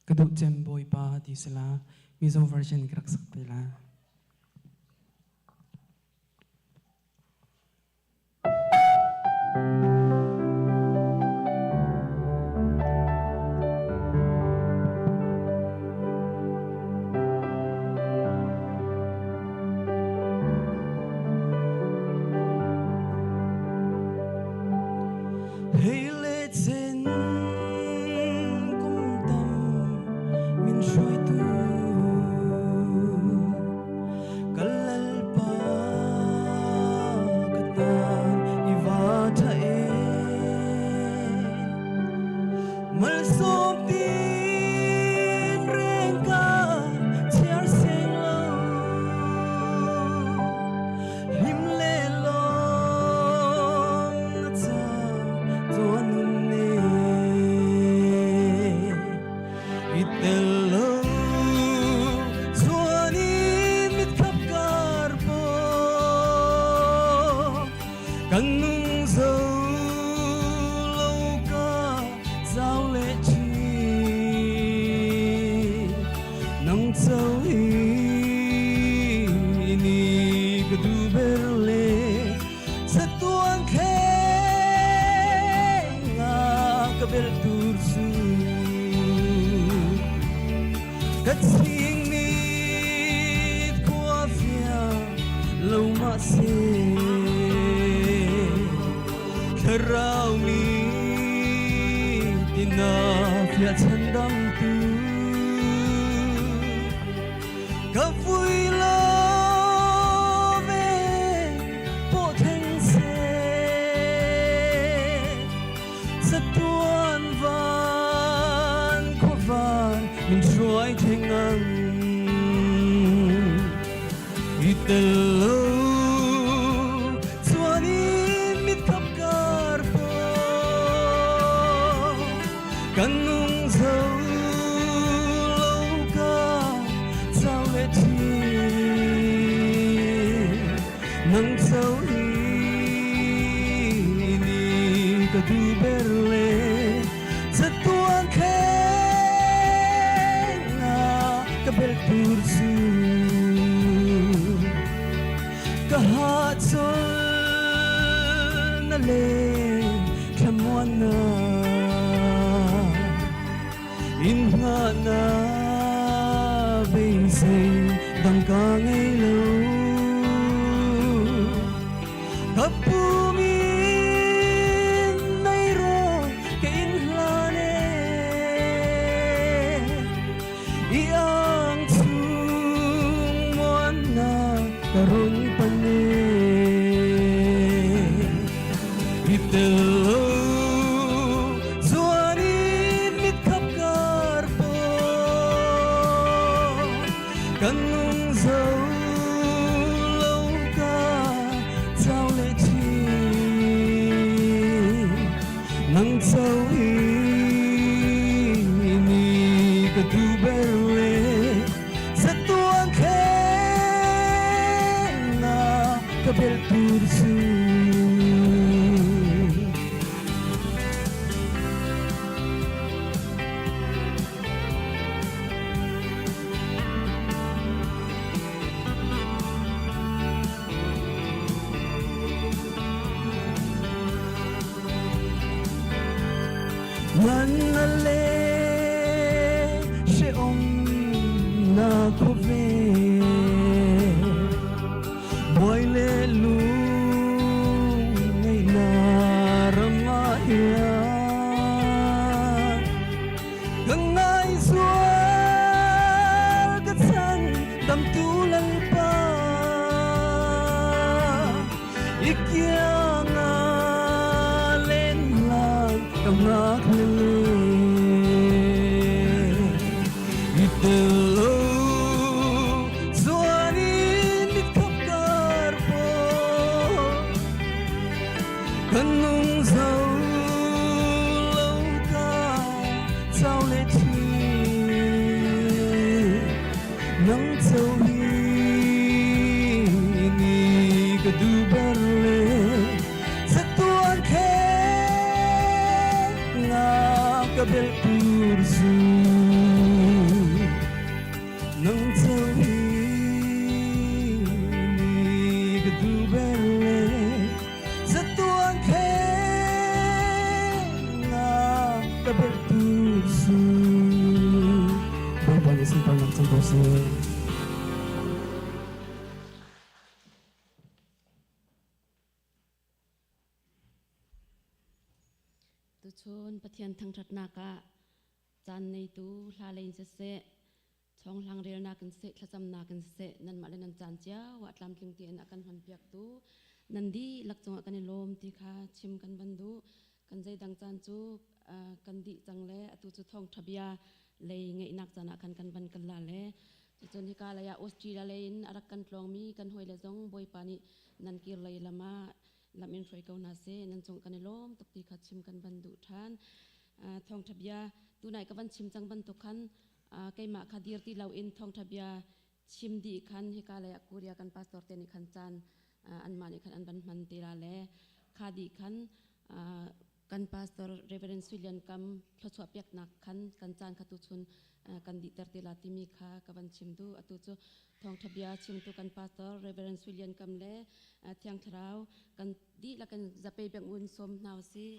Ka duh cem Bawipa ti sila Mizo version ka rak sak te la. Hei le chen kum tam min hruaitu ka lalpa ka tan i va tha e malsawm tin reng ka chiar seng lo hlim le lawm na ca tuan ne i tel lo chuan in mit khap kar po kan nung zo lo ka zau le chi nang chau hi ni ka du ber le Satuan khe nga ka bel tur su ka ching ni khua fia lo ma se thlarau mi tina fia chan dam tu ka vui lo ve po theng se satuan van khua van min hruai theng ang i tel lo chuan in mit khap kar po kan nung zo lo ka chau le thi nang chau hi ni ka du ber le chatuan khe nga ka bel tur su ka ha chol na le thlamuan na in nga na beisei dang ka ngei lo ka pu min nei ro ke in hlan e i ang chung muan na ka run pane i tel lo chuan in mit khap kar po kan nung zo lo ka chau le chi nang chau hi ni ka du ber le satuan khe na ka bel tur su. Nang cheu hi ni ka duh ber le Zatuan khe nga ka bel tur zu Nang cheu hi ni ka duh ber le Zatuan khe nga ka bel tur zu Bawipa nih sunparnak cang ko seh. Tuchun Pathian thangṭhatnak ah caan neitu hla lei in siseh, chonghlang relnak in siseh, thlacamnak in siseh, nanmah le nan caan cio ah tlamtling tein a kan hmanpiaktu nan dihlak cungah kan i lawm ti kha chim kan van duh. Kan zeidang caan cu kan dih cang le atu cu thawngṭha bia lei ngeihnak caan ah khan kan van kal la le cucun hika lei ah Australia lei in a rak kan tlawngmi kan hawile zong Bawipa nih nan kir lei lam ah lam in hruai ko hna seh nan cung kan i lawm tuk ti kha chim kan van duh ṭhan. Thawngṭha bia tunai ka van chim cang bantuk khan keimah kha dir ti loin thawngṭha bia chim dih khan hika lei ah Korea kan pastor te nih khan caan anmah nih khan an van hman te la le kha dih khan kan pastor Reverend Sui Lian Kam thluachuah piaknak khan kan caan kha tuchun kan dihter te la timi kha ka van chim duh. Atu cu thawngṭha bia chimtu kan pastor Reverend Sui Lian Kam le Thiang Thlarau kan dihlak in zapei beng un sawm hna usih.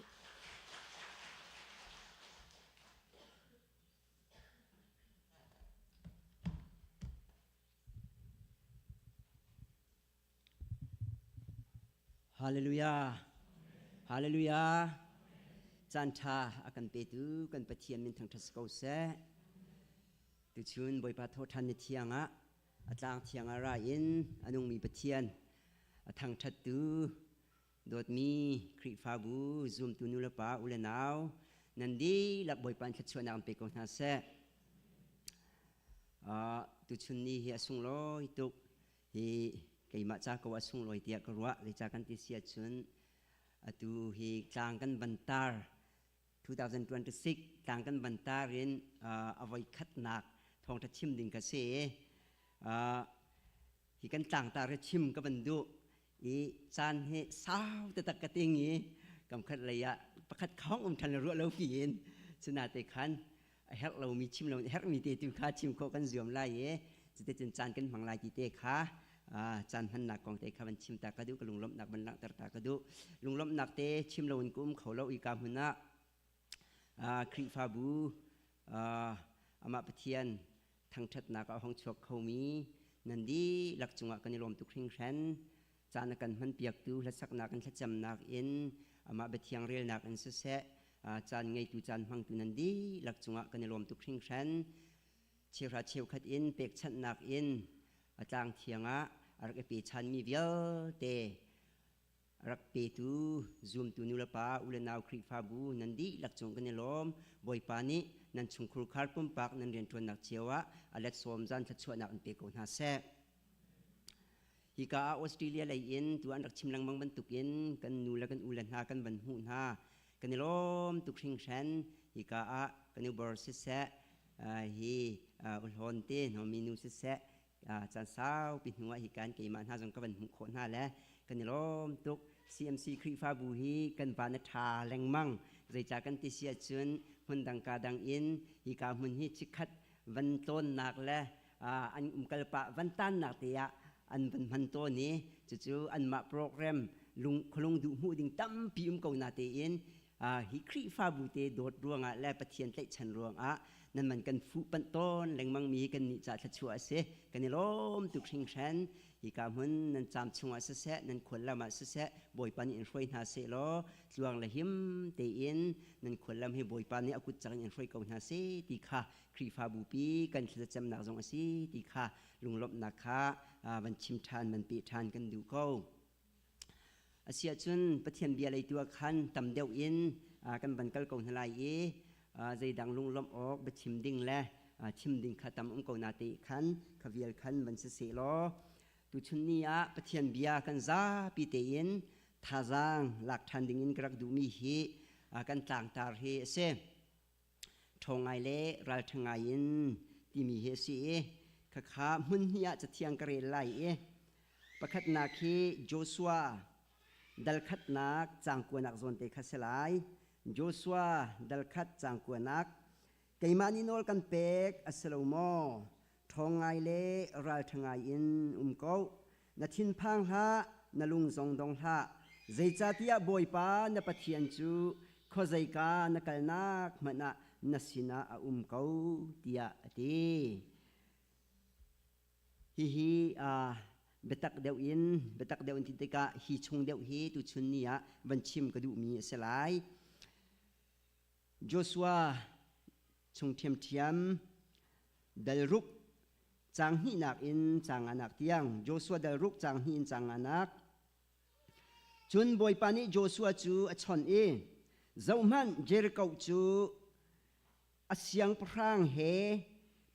Hallelujah. Hallelujah. Caan ṭha a kan petu kan Pathian min thangṭhat si ko seh. Tuchun Bawipa thawhṭhan ni thiang ah a tlang thiang ah ra in a nungmi Pathian a thangṭhattu dawtmi Khrihfabu zumtu nulepa u le nau nan dihlak Bawipa in thluachuahnak in pe ko hna seh. Tuchun ni hi a sunglawi tuk. Hi keimah ca ko a sunglawi tiah ka ruah. Zeicah kan ti si ahcun atu hi tlang kan van tar 2026 tlang kan van tar in a voi khatnak thawngṭha chim ding ka si. Hi kan tlangtar hi chim ka van duh i caan hi sau taktak ka ting i kamkhat lei ah pakhat khong um ṭhan le ruah lo piin cunate khan a herh lomi chim lo herhmi te tu kha chim khawh kan zuam lai i cuticun caan kan hmang lai ti te kha caan hmannak kong te kha van chim ta ka duh ka lunglawmhnak van langhter ta ka duh. Lunglawmhnak te chim lo in ka um kho lo i ka hmun ah Khrihfabu amah Pathian thangṭhatnak ah a hong chuak khomi nan dihlak cungah kan i lawm tuk hringhran. Caan a kan hmanpiaktu hlasaknak in thlacamnak in amah biathiang relnak in siseh caan ngeitu caan hmangtu nan dihlak cungah kan i lawm tuk hringhran. Cheuhra cheukhat in pekchanhnak in a tlang thiang ah a rak i pechanmi vialte rak petu zumtu nulepa ulenau Khrihfabu nan dihlak cung kan i lawm. Bawipa nih nan chungkhur khar pumpak nan rianṭuannak cio ah a let sawm zan thluachuahnak in pe ko hna seh. Hika ah Australia lei in tu an rak chim lengmang bantukin kan nu le kan u le hna kan van hmuh hna. Kan i lawm tuk hringhran. Hika ah kan u bor siseh, hi uhlawn te hnomi nu siseh, caan saupi hnu ah hikan keimah hna zong ka van hmuh khawh hna le kan i lawm tuk. CMC Khrihfabu hi kan van a ṭha lengmang. Zeicah kan ti si ahcun hmun dang ka dang in hika hmun hi chikkhat van tlawnnak le an umkal pah van tannak te ah an van hman tawn i cucu anmah program lung khualung duh hmuh ding tampi um ko na tein hi Khrihfabu te dawt ruangah le Pathian tlaihchan ruangah nan man kan fuh panh tawn lengmang mi kan nih ca thluachuah a si. Kan i lawm tuk hringhran. Hika hmun nan caam chungah siseh, nan khual lam ah siseh, Bawipa nih in hruai hna seh law tluang le him tein nan khual lam hi Bawipa nih a kut cang in hruai ko hna seh ti kha Khrihfabu pi kan thlacamnak zong a si ti kha lunglawmhnak kha van chim ṭhan, van peh ṭhan kan duh ko. Asiahcun Pathian bia lei tu ah khan tam deuh in kan van kal ko hna lai i zeidang lunglawmh awk biachim ding le chim ding kha tam um ko na te khan kha vial khan van si seh law tuchun ni ah Pathian bia kan zapi tein thazaang lak ṭhan ding in ka rak duhmi hi kan tlangtar hi a si. Ṭhawng ngai le ralṭha ngai in timi hi a si i Khakha hmun hnih ah cathiang ka rel lai i pakhatnak hi Joshua dal khatnak caang kuanak zawn te kha si lai. Joshua dal khat caang kuanak keimah nih nawl kan pek a si lo maw? Ṭhawng ngai le ralṭha ngai in um ko. Na thinphang hlah, na lung zong dong hlah. Zeicahtiah Bawipa na Pathian cu khuazeika na kalnak hmanh ah na sinah a um ko, tiah a ti. Hihi biatak deuh in biatak deuh in ti tikah hi chung deuh hi tuchun ni ah van chim ka duhmi a si lai. Joshua chung ṭhiamṭhiam dal ruk caang hnihnak in caang nganak tiang Joshua dal ruk caang hnih in caang nganak. Cun Bawipa nih Joshua cu a chawnh i, Zohhmanh, Jericho cu a siangpahrang he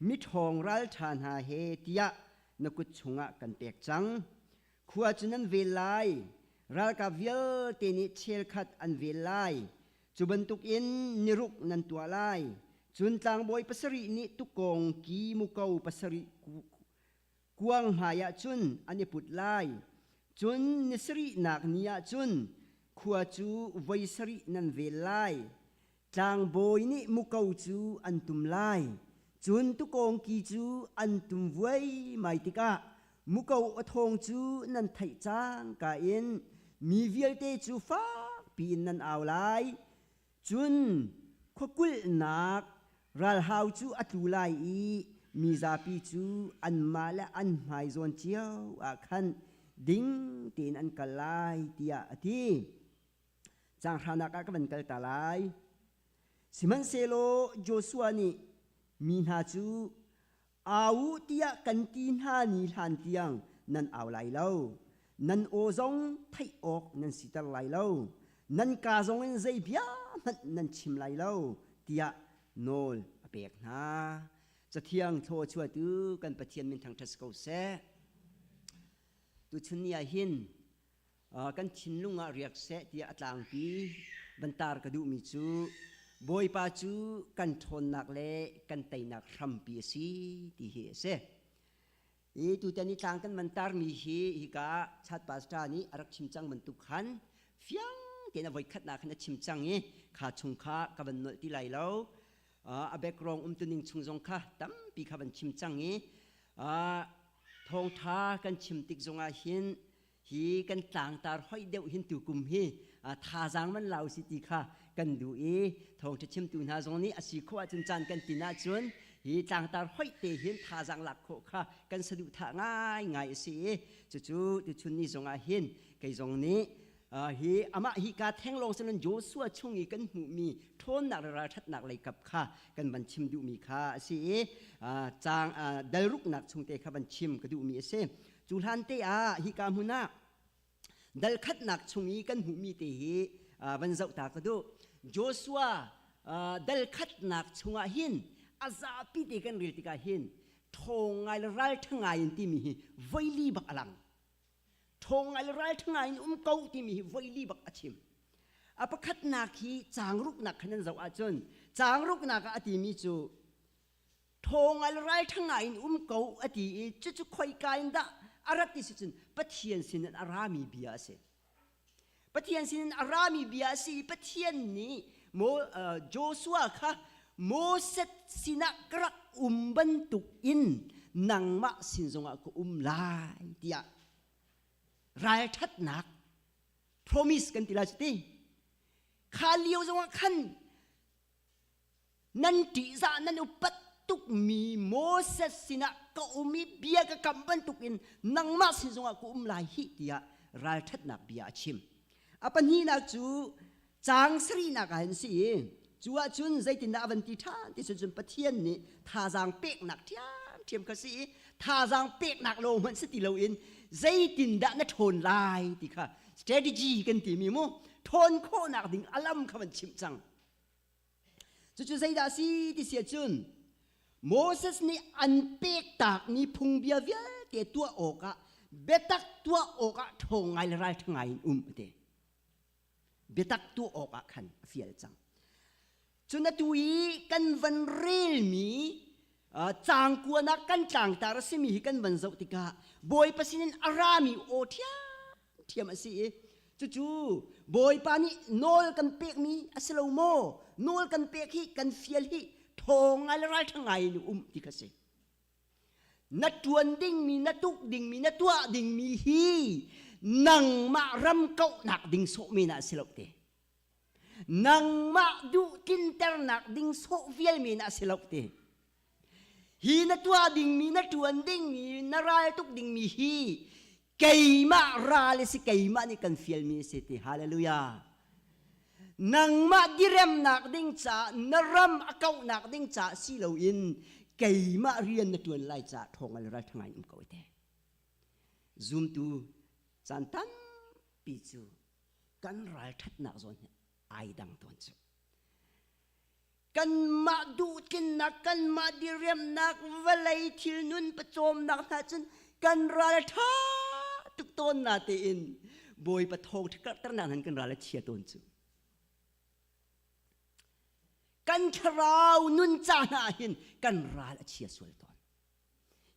miṭhawng ralṭha hna he tiah na kut chungah kan pek cang. Khua cu nan vel lai, ralkap vialte nih chelkhat an vel lai. Cu bantukin niruk nan tuah lai. Cun tlangbawi pasarih nih tukkawng ki muko pasarih kuang hmaiah cun an i put lai. Cun ni sarihnak ni ah cun khua cu voi sarih nan vel lai. Tlangbawi nih muko cu an tum lai. Cun tukkawng ki cu an tum vuaimai tikah muko a thawng cu nan theih cangka in mi vialte cu fakpi in nan au lai. Cun khuakulhnak ralhau cu a tlu lai i mizapi cu anmah le an hmai zawn cio ah khan ding tein an kal lai, tiah a ti. Caang hranak ah ka van kal ta lai. Sihmanhsehlaw Joshua nih mi hna cu au u tiah kan ti hna ni hlan tiang nan au lai lo. Nan aw zong theih awk nan siter lai lo. Nan kaa zong in zei bia hmanh nan chim lai lo tiah nawl a pek hna. Cathiang thlaw chuatu kan Pathian min thangṭhat si ko seh. Tuchun ni ah hin kan thinlung ah riak seh tiah a tlangpi van tar ka duhmi cu Bawipa cu kan ṭhawnnak le kan teinak hrampi a si ti hi a si. I tutan i tlang kan van tarmi hi hika chat pastor nih a rak chim cang bantuk khan fiang tein a voikhatnak khan a chim cang i kha chung kha ka van nolh ti lai lo. A background umtuning chung zong kha tampi kha van chim cang i thawngṭha kan chim tik zongah hin hi kan tlangtar hoi deuh hin tukum hi thazaang man lau si ti kha kan duh i thawngṭha chimtu hna zong nih a si khawh ahcun caan kan tin ahcun hi tlangtar hoih te hin thazaang lak khawh kha kan saduhthah ngaingai a si i cucu tuchun ni zongah hin kei zong nih hi amah hi ka theng lawng siloin Joshua chung i kan hmuhmi ṭhawnnak le ralṭhatnak leikap kha kan van chim duhmi kha a si i caang dalruknak chungte kha van chim ka duhmi a si. Cu hlan te ah hika hmun ah dal khatnak chung i kan hmuhmi te hi van zoh ta ka duh. Joshua dal khatnak chungah hin a zapi te kan rel tikah hin ṭhawng ngai le ralṭha ngai in timi hi voili bak a lang. Ṭhawng ngai le ralṭha ngai in um ko timi hi voili bak a chim. A pakhatnak hi caang ruknak khan nan zoh ahcun caang ruknak ah a timi cu ṭhawngal ralṭha ngai in um ko a ti i cucu khoika in dah a rat ti si cun Pathian sinin a rami bia a si. Pathian sinin a rami bia a si i Pathian nih Joshua kha Moses sinah ka rak um bantuk in nangmah sin zongah ka um lai tiah ralṭhatnak promise kan ti lai cu ti. Kha lio zongah khan Nan ṭihzah nan upat tukmi Moses sinah ka um i bia ka kam bantukin nangmah sin zongah ka um lai hih tiah ralṭhatnak bia a chim. A pahnihnak cu caang sarihnak ah hin si i cu ahcun zeitindah a van ti ṭhan ti cun Pathian nih thazaang peknak ṭhiamṭhiam kha si i thazaang peknak lawng hmanh si ti loin zeitindah na ṭhawn lai ti kha strategy kan timi mu ṭhawn khawhnak ding a lam kha van chimh cang. Cucu zeidah a si ti si ahcun Moses nih an pektakmi phungbia vialte tuah awkah biatak tuah awkah ṭhawng ngai le ralṭha ngai in um a ti. Biatak tuah awkah khan a fial cang. Cun atu i kan van relmi Caang kuanak kan tlangtar a simi hi kan van zoh tikah Bawipa sinin a rami aw ṭhiamṭhiam a si i cucu Bawipa nih nawl kan pekmi a si lo maw? Nawl kan pek hi kan fial hi ṭhawng ngai le ralṭha ngai in um ti kha si. Na ṭuan dingmi, na tuk dingmi, na tuah dingmi hi nangmah ram kauhnak ding sawh men ah si lo te. Nangmah duh tlinternak ding sawh vial men ah si lo te. Hi na tuah dingmi, na ṭuan dingmi, na ral tuk dingmi hi keimah ral a si, keimah nih kan fialmi a si ti. Hallelujah. Nangmah diremnak ding caah, na ram a kauhnak ding caah si loin keimah rian na ṭuan lai caah ṭhawng al ral ṭha ngai um ko te. Zumtu caan tampi cu kan ralṭhatnak zawn hi ai dang tawn cu. Kanmah duhtlinnak, kanmah diriamnak, vawlei thil nun pawcawmnak hna cun kan ral a ṭha tuk tawn na tein Bawipa thawng ṭhakarhternak nan kan ral a chia tawn cu. Kan thlarau nun ca hna hin kan ral a chia sual tawn.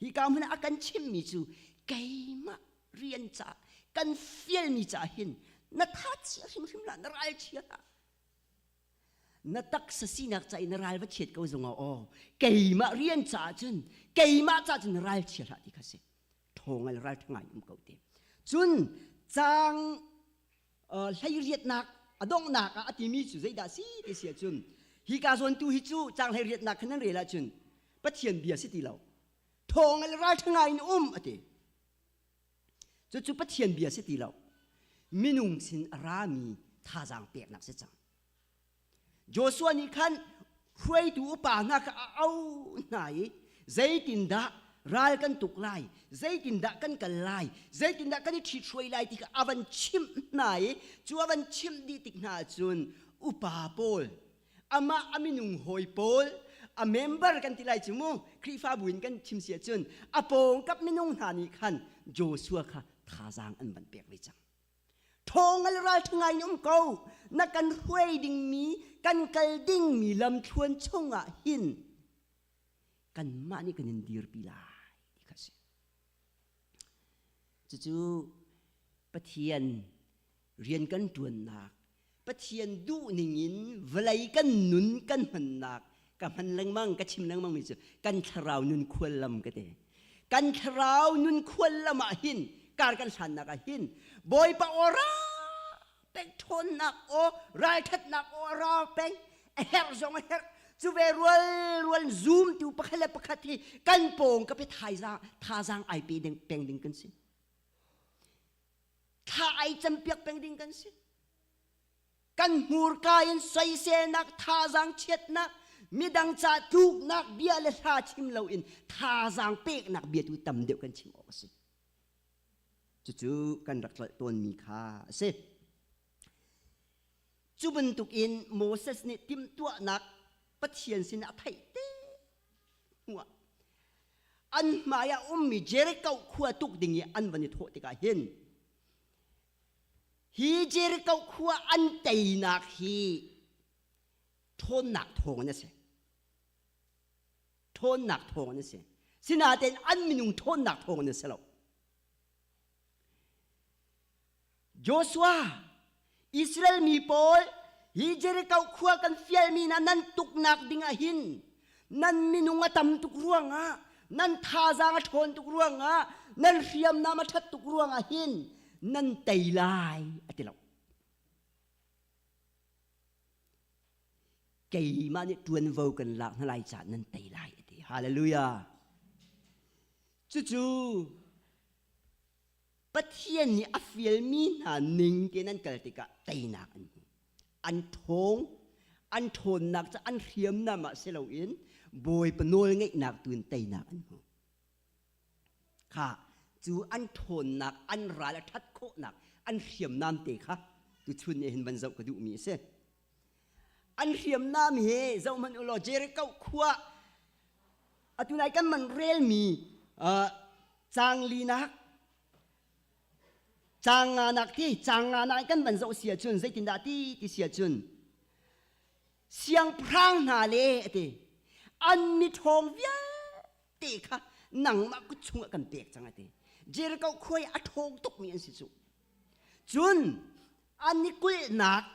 Hi ka hmun ah a kan chimmi cu keimah rian ca kan fialmi ca hin na tha chia hrimhrim hlah, na ral chia hlah. Na taksa sinak ca i na ral va chiat ko zongah aw keimah rian caah cun keimah caah cun na ral chia hlah ti kha si. Ṭhawngal ral ṭha ngai um ko te. Cun caang hleiriatnak a donghnak ah a timi cu zeidah si ti si ahcun hi ka zawn tu hi cu caang hleiriatnak khan nan rel ahcun Pathian bia si ti lo. Ṭhawngal ral ṭha ngai in um a ti. Cucu Pathian bia si ti lo. Minung sin a rami thazaang peknak si cang. Joshua nih khan hruaitu upa hna kha a auh hna i zeitindah ral kan tuk lai, zeitindah kan kal lai, zeitindah kan i ṭhithruai lai ti kha a van chimh hna i cu a van chimh dih tik hna ahcun upa pawl amah a minung hawi pawl a member kan ti lai cu mu Khrihfabu in kan chim si ahcun a pawngkap minung hna nih khan Joshua kha thazaang an van pek ve cang. Ṭhawngal ralṭha ngai in um ko. Na kan hruai dingmi, kan kal dingmi lamthluan chungah hin kanmah nih kan in dirpi lai ti kha a si. Cucu Pathian rian kan ṭuannak, Pathian duhning in vawlei kan nun kan hmannak, ka hman lengmang, ka chim lengmang mi cu kan thlarau nun khuallam ka ti. Kan thlarau nun khuallam ah hin kar kan hlannak ah hin Bawipa aw ra peng ṭhawnnak aw ralṭhatnak aw ra peng a herh zong a herh cu ve rual rual zoom tu pakhat le pakhat hi kan pawng ka pe thaizang thazaang ai pe ding peng ding kan si thla ai campiak peng ding kan si kan hmurka in soiselnak thazaang chiatnak midang ca tluknak bia le hla chim loin thazaang peknak bia tu tam deuh kan chim awk a si cucu kan rak tlolh tawnmi kha a si cu bantukin Moses nih timhtuahnak Pathian sin a theih te hnuah an hmai ah ummi Jericho khua tuk ding i an van i thawh tikah hin Hi Jericho khua an teinak hi ṭhawnnak thawng in a si. Ṭhawnnak thawng in a si. Sinain an minung ṭhawnnak thawng in a si lo. Joshua, Israel mi pawl hi Jericho khua kan fialmi hna nan tuknak ding ah hin nan minung a tam tuk ruangah nan thazaang a ṭhawn tuk ruangah nan hriamnam a ṭhat tuk ruangah hin nan tei lai a ti lo. Keimah nih ṭuanvo kan lak hna lai caah nan tei lai a ti. Hallelujah. Cucu Pathian nih a fialmi hna ning tein an kal tikah teinak an hmu. An ṭhawng, an ṭhawnnak cu an hriamnam ah si loin Bawipa nawlngeihnak tu in teinak an hmu. Kha cu an ṭhawnnak, an ral a ṭhat khawhnak, an hriamnam te kha tuchun nih hin van zoh ka duhmi a si. An hriamnam hi zohhmanh u law Jericho khua atu nai kan man relmi caang linak caang nganak ti caang nganak kan van zoh si ahcun zeitindah ti ti si ahcun siangpahrang hna le ati an miṭhawng vialte. te kha nangmah kut chungah kan pek cang a ti. Jericho khua i a ṭhawng tukmi an si cu. Cun an i kulhnak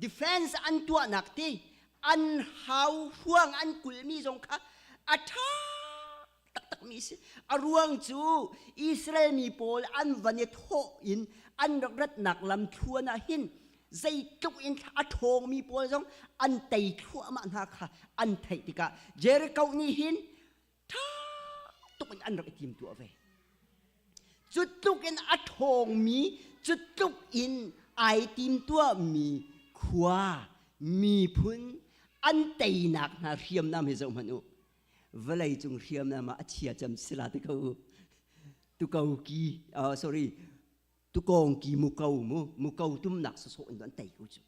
defense an tuahnak ti an hau huang an kulhmi zong kha a ṭha taktakmi si. A ruang cu Israel mi pawl an van i thawh in an rak ratnak lam thluan ah hin zeitluk in a ṭhawngmi pawl zong an tei thluahmah hna kha an theih tikah Jericho nih hin ṭha tuk in an rak i timtuah ve. Cu tluk in a ṭhawngmi, cu tluk in ai timtuahmi khua, miphun an teinak hna hriamnam hi zoh hmanh u. Vawlei cung hriamnam ah a chia cem sila ti ko u. Tuko ki, oh, sorry, tukawng ki muko mu, muko tumnak sawsawh in an tei ko cu.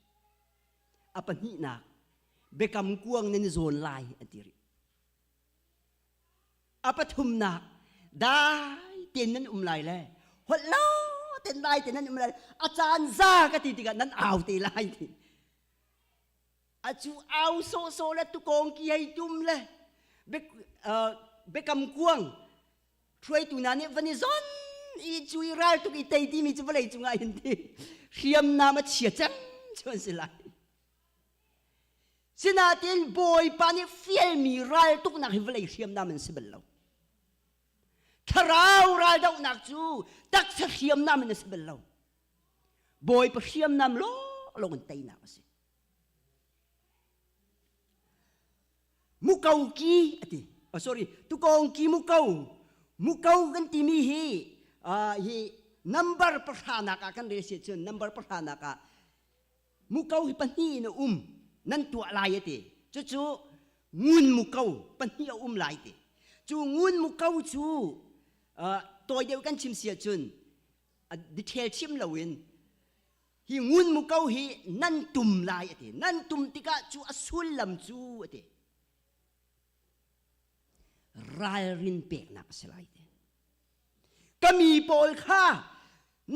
A pahnihnak, biakam kuang nan i zawn lai an ti rih. A pathumnak, dai tein nan um lai le holh lo tein dai tein nan um lai a caan za ka ti tikah nan au te lai ti. A cu au sawhsawh le tukawng ki hei tum le biakam kuang hruaitu hna nih van i zon i cu i ral tuk i tei timi cu vawlei cungah hin ti hriamnam a chia cem cu an si lai. Sinain Bawipa nih fialmi raltuknak hi vawlei hriamnam an si bal lo. Thlarau raldohnak cu taksa hriamnam in a si bal lo. Bawipa hriamnam lawnglawng in teinak a si. Muko ki a ti. Oh, sorry, tukong ki muko. Muko kan timi hi uh, hi number pahranak ah kan rel si cun number pahranak ah Muko hi pahnih in a um nan tuah lai a ti. Cucu ngun muko pahnih a um lai ti. Cu ngun muko cu tawi deuh kan chim si ahcun detail chim loin hi ngun muko hi nan tum lai a ti. Nan tum tikah cu a sullam cu a ti. Ralrin peknak a si lai ti. Ka mi pawl kha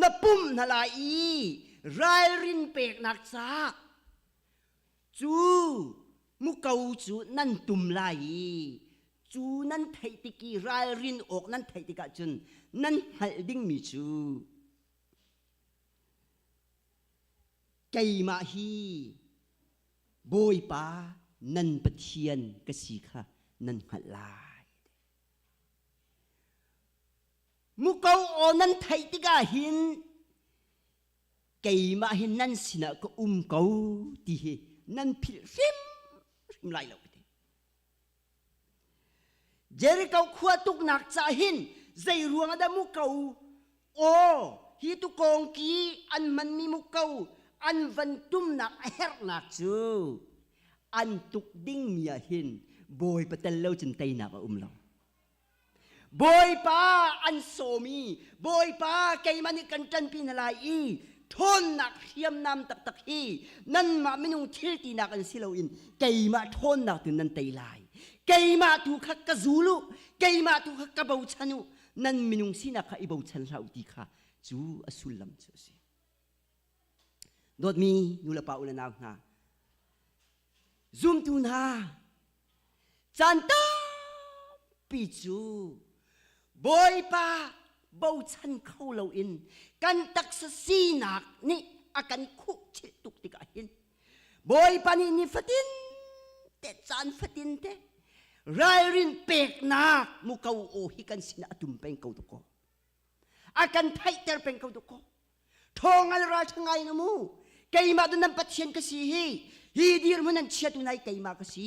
na pumh hna lai i ralrin peknak caah cu muko cu nan tum lai i cu nan theih tik i ralrin awk nan theih tikah cun nan hngalh dingmi cu keimah hi Bawipa nan Pathian ka si kha nan hngalh lai. Muko aw nan theih tikah hin keimah hi nan sinah ka um ko ti hi nan philh hrimhrim lai lo ti. Jericho khua tuknak ca hin zei ruang ah dah muko aw hi tukawngki an hmanmi muko an van tumnak a herhnak cu an tuk dingmi ah hin Bawipa tel lo cun teinak a um lo. Bawipa an sawm i Bawipa keimah nih kan ṭanpi hna lai i ṭhawnnak hriamnam taktak hi nanmah minung thil tinak an si loin keimah ṭhawnnak tu nan tei lai. Keimah tu kha ka zul u, keimah tu kha ka bochan u, nan minung sinak kha i bochan hlah u ti kha cu a sullam cu a si. Dawtmi nulepa u le nau hna, zumtu hna, Caan tampi cu Bawipa bochan kho loin kan taksa sinak nih a kan khuhchilh tuk tikah hin Bawipa nih nifatin te caan fatin te ralrin peknak muko aw hi kan sinah a tum peng ko dakaw. A kan theihter peng ko dakaw. Ṭhawngal ralṭha ngai in um u. Keimah tu nan Pathian ka si hi. Hi dirhmun nan chiatu nai keimah ka si.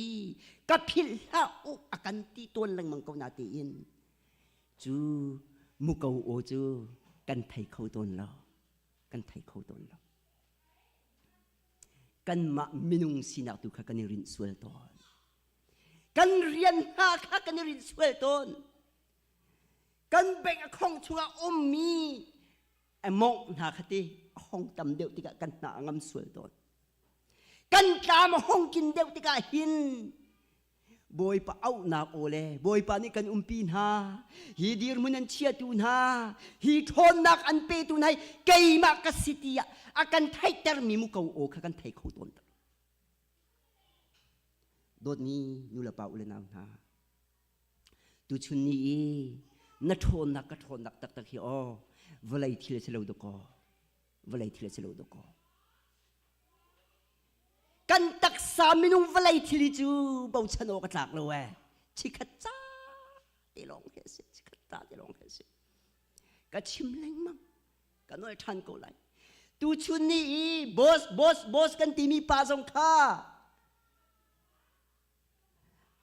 Ka philh hlah u a kan ti tawn lengmang ko na tiin. Cu muko aw cu kan thei kho tawn lo. Kan thei kho tawn lo. Kanmah minung sinak tu kha kan i rinh sual tawn. Kan rian hna kha kan i rinh sual tawn. Kan bank account chungah ummi a mawngh hna kha ti a hong tam deuh tikah kan hna a ngam sual tawn. Kan tlam a hong kin deuh tikah hin Bawipa auhnak aw le Bawipa nih kan umpi hna hi dirhmun an chiatu hna hi ṭhawnnak an petu hna hi keimah ka si tiah a kan theihtermi muko aw kha kan thei kho tawn tak. Dawtmi nulepa u le nau hna. Tuchun ni i na ṭhawnnak ka ṭhawnnak taktak hi aw vawlei thil a si lo dakaw. Vawlei thil a si lo dakaw. Kan taksa minung vawlei thil hi cu bochan awk a tlak lo ee. Chikhat ca te lawng khi a si. Chikhat ca te lawng khi a si. Ka chim lengmang. Ka nawl ṭhan ko lai. Tuchun ni i boss boss boss kan timi pa zong kha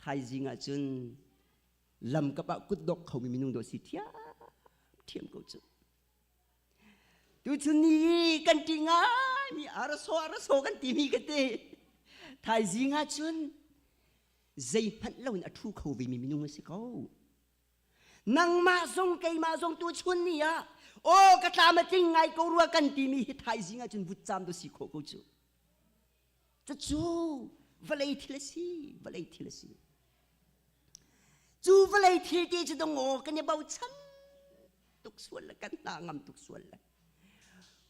Thaizing ah cun lamkap ah kutdok khomi minung dawh si thiamthiam ko cu. Tuchun ni i kan ṭih ngaimi araso araso kan timi ka ti. Thaizing ah cun zeihmanh loin a ṭhu kho vemi minung a si ko. Nangmah zong keimah zong tuchun ni ah aw ka tlam a tling ngai ko rua kan timi hi thaizing ah cun vutcam tu si khawh ko cu. Cucu vawlei thil a si, vawlei thil a si. Cu vawlei thil ti cu dong aw kan i bochan tuk sual le kan hna ngam tuk sual le.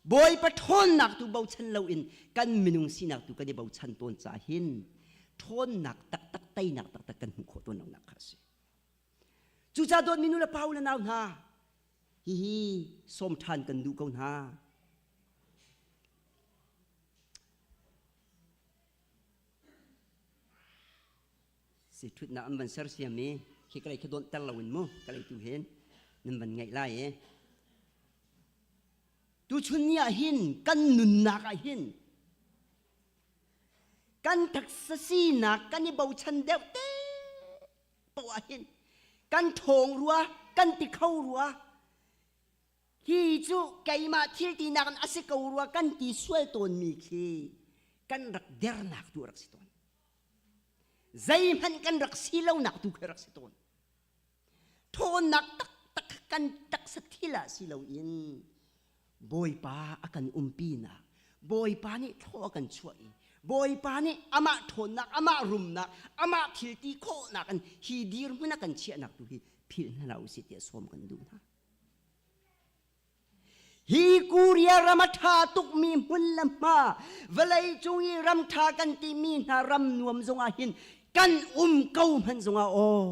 Bawipa ṭhawnnak tu bochan loin kan minung sinak tu kan i bochan tawn ca hin ṭhawnnak taktak teinak taktak kan hmuh khawh tawn lonak kha a si. Cucaah dawtmi nu le pa u le nau hna, hihi sawm ṭhan kan duh ko hna. Si ṭhutnak an van sersiam i khi ka lei khi dawnhter loin mu ka lei tu hin nan van ngaih lai i tuchun ni ah hin kan nunnak ah hin kan taksa sinak kan i bochan deuh te poah ah hin kan ṭhawng rua kan ti kho rua Hi cu keimah thil tinak in a si ko rua kan ti sual tawnmi khi kan rak dernak tu a rak si tawn. Zeihmanh kan rak si lonak tu khi rak si tawn. Ṭhawnnak taktak kan taksa thil ah si loin Bawipa a kan umpinak, Bawipa nih thaw a kan chuah i Bawipa nih amah ṭhawnnak, amah rumnak, amah thil ti khawhnak in hi dirhmun a kan chiahnak tu hi philh hna hlah usih tiah sawm kan duh hna. Hi Korea ram a ṭha tukmi hmun le hma, vawleicung i ram ṭha kan timi hna ram nuam zongah hin kan um ko hmanh zongah aw,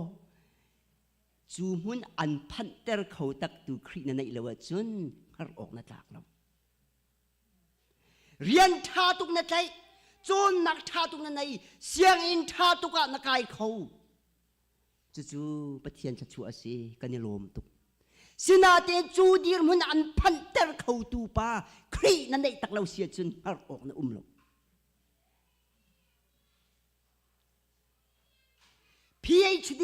cu hmun an phanhter kho taktu Khrih na neih lo ahcun hngar awk na tlak lo. Rian ṭha tuk na tlaih, cawnnak ṭha tuk na nei, sianginn ṭha tuk ah na kai kho. Cucu Pathian thluachuah a si, kan i lawm tuk. Sinain cu dirhmun an phanhter khotu pa Khrih na neih tak lo si ahcun hngar awk na um lo. PhD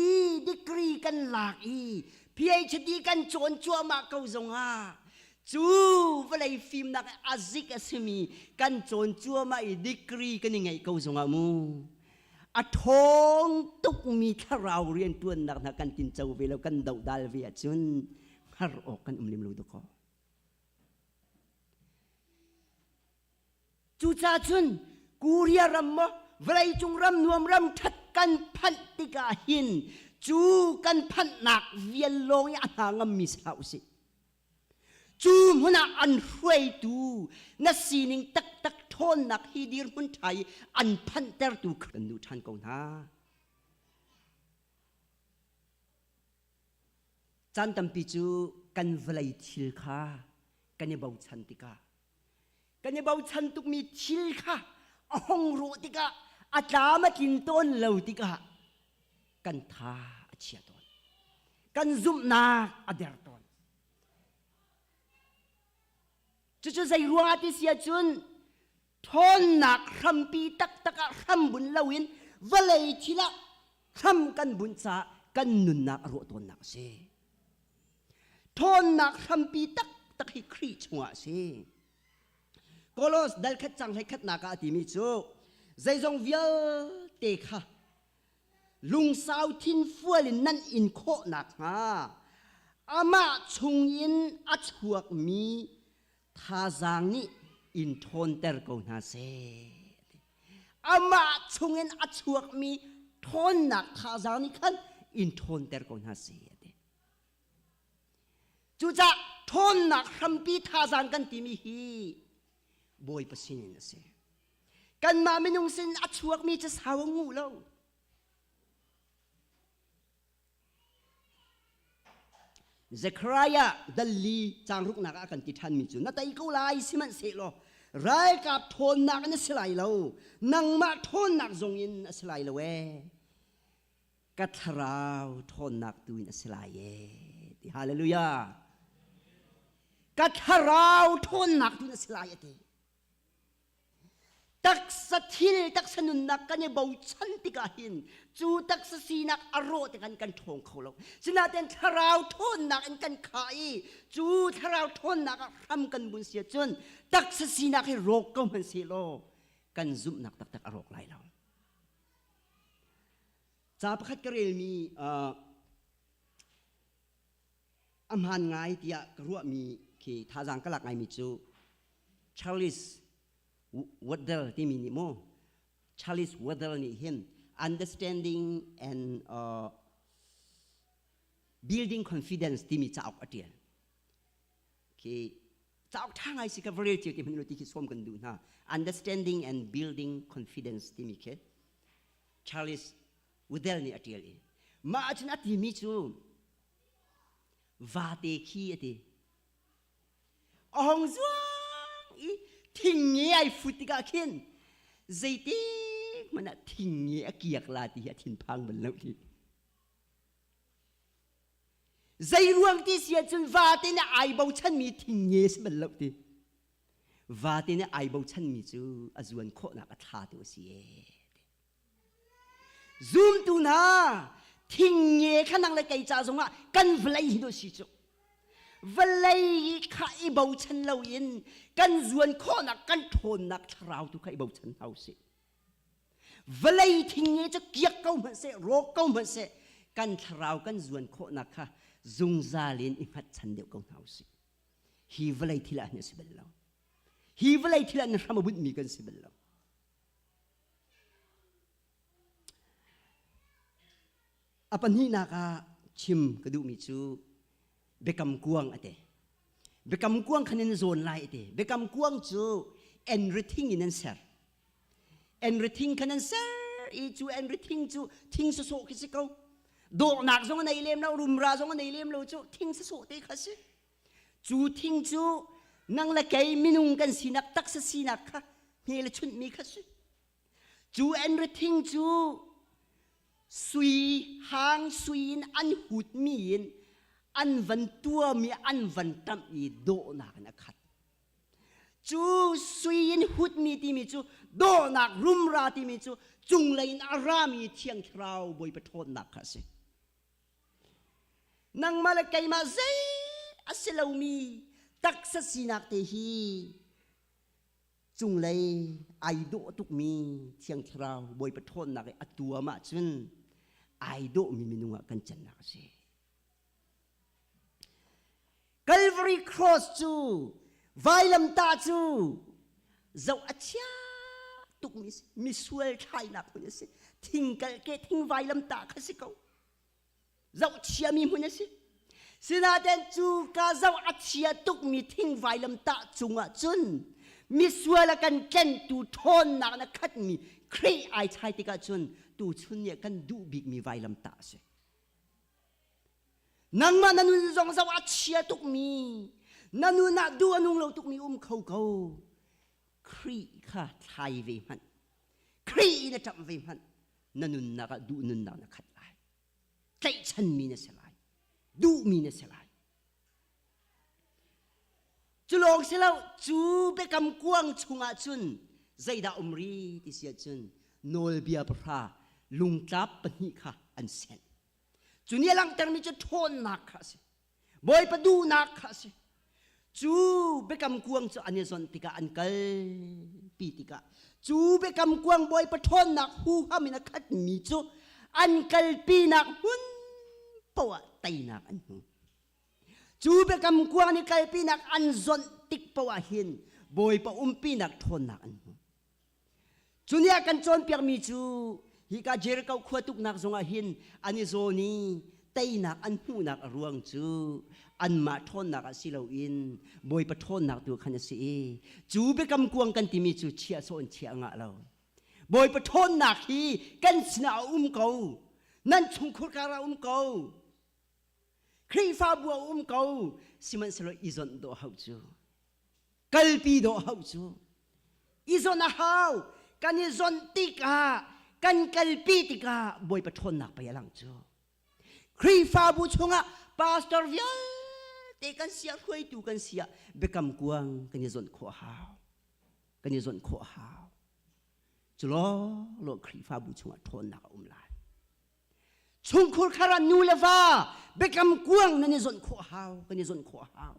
degree kan lak i PhD kan cawn cuahmah ko zongah cu vawlei fimnak a zik a simi kan cawn cuahmah i degree kan i ngeih ko zongah mu A ṭhawng tukmi thlarau rianṭuannak hna kan tinco ve lo, kan dohdal ve ahcun hngar awk kan um lem lo dakaw. Cucaah cun Korea ram maw vawleicung ram nuam ram ṭhat kan phanh tikah hin cu kan phanhnak vial lawng i a hna ngammi si hlah usih. Cu hmun ah an hruaitu na sining taktak ṭhawnnak hi dirhmun ṭha i an phanhtertu kan duh ṭhan ko hna. Caan tampi cu kan vawlei thil kha kan i bochan tikah kan i bochan tukmi thil kha a hong rawh tikah a tlam a tlin tawn lo tikah kan tha a chia tawn. Kan zumhnak a der tawn. Cucu zei ruangah ti si ahcun ṭhawnnak hrampi taktak ah hram bunh loin vawlei thil ah hram kan bunh caah kan nunnak a rawh tawnnak a si. Ṭhawnnak hrampi taktak hi Khrih chungah a si. Kolos dal khat cang hlei khatnak ah a timi cu zeizong vialte kha lungsau thinfual in nan in khawh nakhnga amah chungin a chuakmi thazaang nih in ṭhawnter ko hna seh. Amah chungin a chuakmi ṭhawnnak thazaang nih khan in ṭhawnter ko hna seh. Cucaah ṭhawnnak hrampi thazaang kan timi hi Bawipa sinin a si. Kanmah minung sin a chuakmi cu sau a nguh lo. Zechariah dalli caang ruknak ah kan ti ṭhanmi cu na tei ko lai sihmanhsehlaw ralkap ṭhawnnak in a si lai lo nangmah ṭhawnnak zong in a si lai lo ee ka thlarau ṭhawnnak tu in a si lai ee ti hallelujah ka thlarau ṭhawnnak tu in a si lai a ti Taksa thil, taksa nunnak kan i bochan tikah hin cu taksa sinak a rawh tikah kan ṭhawng kho lo. Sinain thlarau ṭhawnnak in kan khah i cu thlarau ṭhawnnak ah hram kan bun si ahcun taksa sinak hi rawk ko hmanh sehlaw kan zumhnak taktak a rawk lai lo. Ca pakhat ka relmi a hmaan ngai tiah ka ruahmi khi thazaang ka lak ngaimi cu Charles Waddell timi nih mu Charles Waddell nih hin Understanding and Building Confidence timi cauk a ṭial. Khi cauk ṭha ngai si ka va rel cio ti hmanh ti khi sawm kan duh hna. Understanding and Building Confidence timi khi Charles Waddell nih a ṭial i mah ahcun a timi cu vate khi a ti. A hong zuang i thing nge ai fut tikah khin zeitik hmanh ah thing nge a kiak la ti hi a thinphang bal lo ti. Zei ruang ti si ahcun vate nih ai bochanmi thing nge si bal lo ti. Vate nih ai bochanmi cu a zuan khawhnak a thla tu a si ee. Zumtu hna, thingnge kha nang le kei ca zongah kan vawlei hi dawh si cu. Vawlei kha i bochan loin kan zuan khawhnak, kan ṭhawnnak thlarau tu kha i bochan hna usih. Vawlei thingnge cu kiak ko hmanh seh, rawk ko hmanh seh, kan thlarau kan zuan khawhnak kha zungzal in i hngatchan deuh ko hna usih. Hi vawlei thil ah hin a si bal lo. Hi vawlei thil ah na hram a bunhmi kan si bal lo. A pahnihnak ah chim ka duhmi cu biakam kuang a ti. Biakam kuang khan in zawn lai a ti. Biakam kuang cu enrithing in an ser. Enrithing khan an ser i cu enrithing cu thing sawsawh khi si ko. Dawhnak zong a nei lem lo, rumra zong a nei lem lo cu thing sawsawh te kha si. Cu thing cu nang le kei minung kan sinak taksa sinak kha hme le chunhmi kha si. Cu anri thing cu sui hang sui in an hutmi in an van tuami an van ṭamh i dawhnak in a khat. Cu sui in hutmi timi cu dawhnak rumra timi cu cunglei in a rami Thiang Thlarau Bawipa ṭhawnnak kha a si. Nangmah le keimah zei a si lomi taksa sinak te hi cunglei ai dawh tukmi Thiang Thlarau Bawipa ṭhawnnak i a tuam ahcun ai dawhmi minung ah kan cannak a si. Calvary Cross cu vailamtah cu zoh a chia tukmi a si. Misual thlainak hmun a si. Thingkal ke thing vailamtah kha si ko. Zoh chiami hmun a si. Sinain cu ka zoh a chia tukmi thing vailamtah cungah cun misual a kan tlentu ṭhawnnak in a khatmi Khrih ai chai tikah cun tuchun nih kan duh bikmi vailamtah a si. Nangmah na nun zong zoh a chia tukmi, na nun ah duh a nung lo tukmi um kho ko. Khrih kha thlai ve hmanh. Khrih na ṭamh ve hmanh. Na nunnak ah duh nunnak na khat lai. Tlaihchanmi na si lai. Duhmi na si lai. Cu lawng si lo, cu biakam kuang chungah cun zeidah um ri ti si ahcun nawlbia pahra lungtlap pahnih kha an senh. Cu nih a langhtermi cu ṭhawnnak kha a si. Bawipa duhnak kha a si. Cu biakam kuang cu an i zonh tikah an kalpi tikah cu biakam kuang Bawipa ṭhawnnak huham in a khatmi cu an kalpinak hmun poah ah teinak an hmu. Cu biakam kuang nih kalpinak an zonh tik poah ah hin Bawipa umpinak ṭhawnnak an hmu. Cu nih a kan cawnpiakmi cu hika Jericho khua tuknak zongah hin an i zawn i teinak an hmuhnak a ruang cu anmah ṭhawnnak ah si loin Bawipa ṭhawnnak tu khan a si i cu biakam kuang kan timi cu chiah sawh in chiah a ngah lo. Bawipa ṭhawnnak hi kan sinah a um ko. Nan chungkhur kar ah a um ko. Khrihfabu a um ko sihmanhsehlaw i zonh dawh hau cu kalpi dawh hau cu i zonh a hau kan i zonh tikah kan kalpi tikah Bawipa ṭhawnnak pei a lang cu Khrihfabu chungah pastor vialte kan siah hruaitu kan siah biakam kuang kan i zonh khawh a hau kan i zonh khawh a hau cu law Khrihfabu chungah ṭhawnnak a um lai Chungkhur khar ah nu le va biakam kuang nan i zonh khawh hau, kan i zonh khawh hau.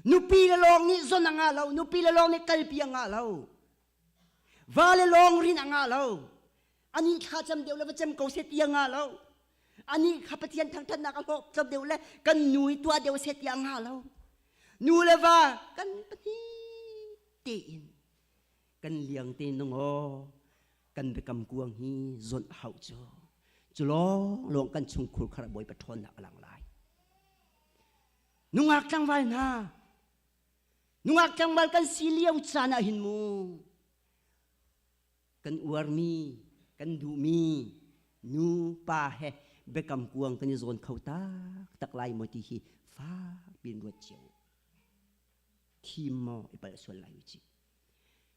Nupi le lawng nih zon a ngah lo, nupi le lawng nih kalpi a ngah lo. Va le lawng rin a ngah lo. Ani thla cam deuh le va cem ko se ti a ngah lo. Ani kha Pathian thangthatnak a hlawk cam deuh le kan nu hi tuah deuh se ti a ngah lo. Nu le va kan pahnih tein kan liang te nung aw kan biakam kuang hi zonh hau cu cu lawng lawng kan chungkhur khar bawipa ṭhawnnak a lang lai nungak tlangval hna nungak tlangval kan si lio caan ah hin mu kan uarmi kan duhmi nu pa he biakam kuang kan i zawn kho tak tak lai maw ti hi fak pin ruat cio thim maw i palh sual lai u ci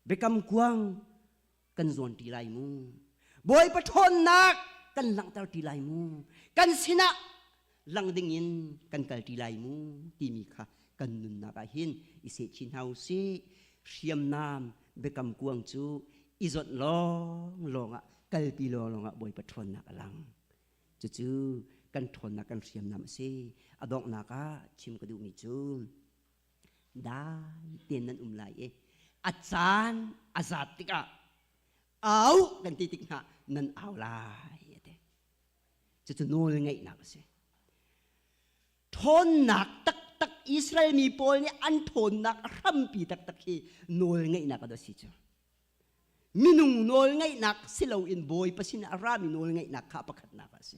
Biakam kuang kan zawn ṭi lai mu. Bawipa ṭhawnnak kan langhter ṭi lai mu. Kan sinah lang dingin kan kal ṭi lai mu timi kha kan nunnak ah hin i seh chin hna u sih. Hriamnam biakam kuang cu i zawnh lawnglawng ah kalpi lawnglawng ah Bawipa ṭhawnnak a lang. Cucu kan ṭhawnnak kan hriamnam a si. A donghnak ah chim ka duhmi cu dai tein nan um lai i a caan a zat tikah au kan ti tik hna nan au lai a ti. Cucu nawl ngeihnak a si. Ṭhawnnak taktak Israel mi pawl nih an ṭhawnnak a hrampi taktak hi nawl ngeihnak a si cu. Minung nawl ngeihnak si loin Bawipa sin a rami nawl ngeihnak kha pakhatnak a si.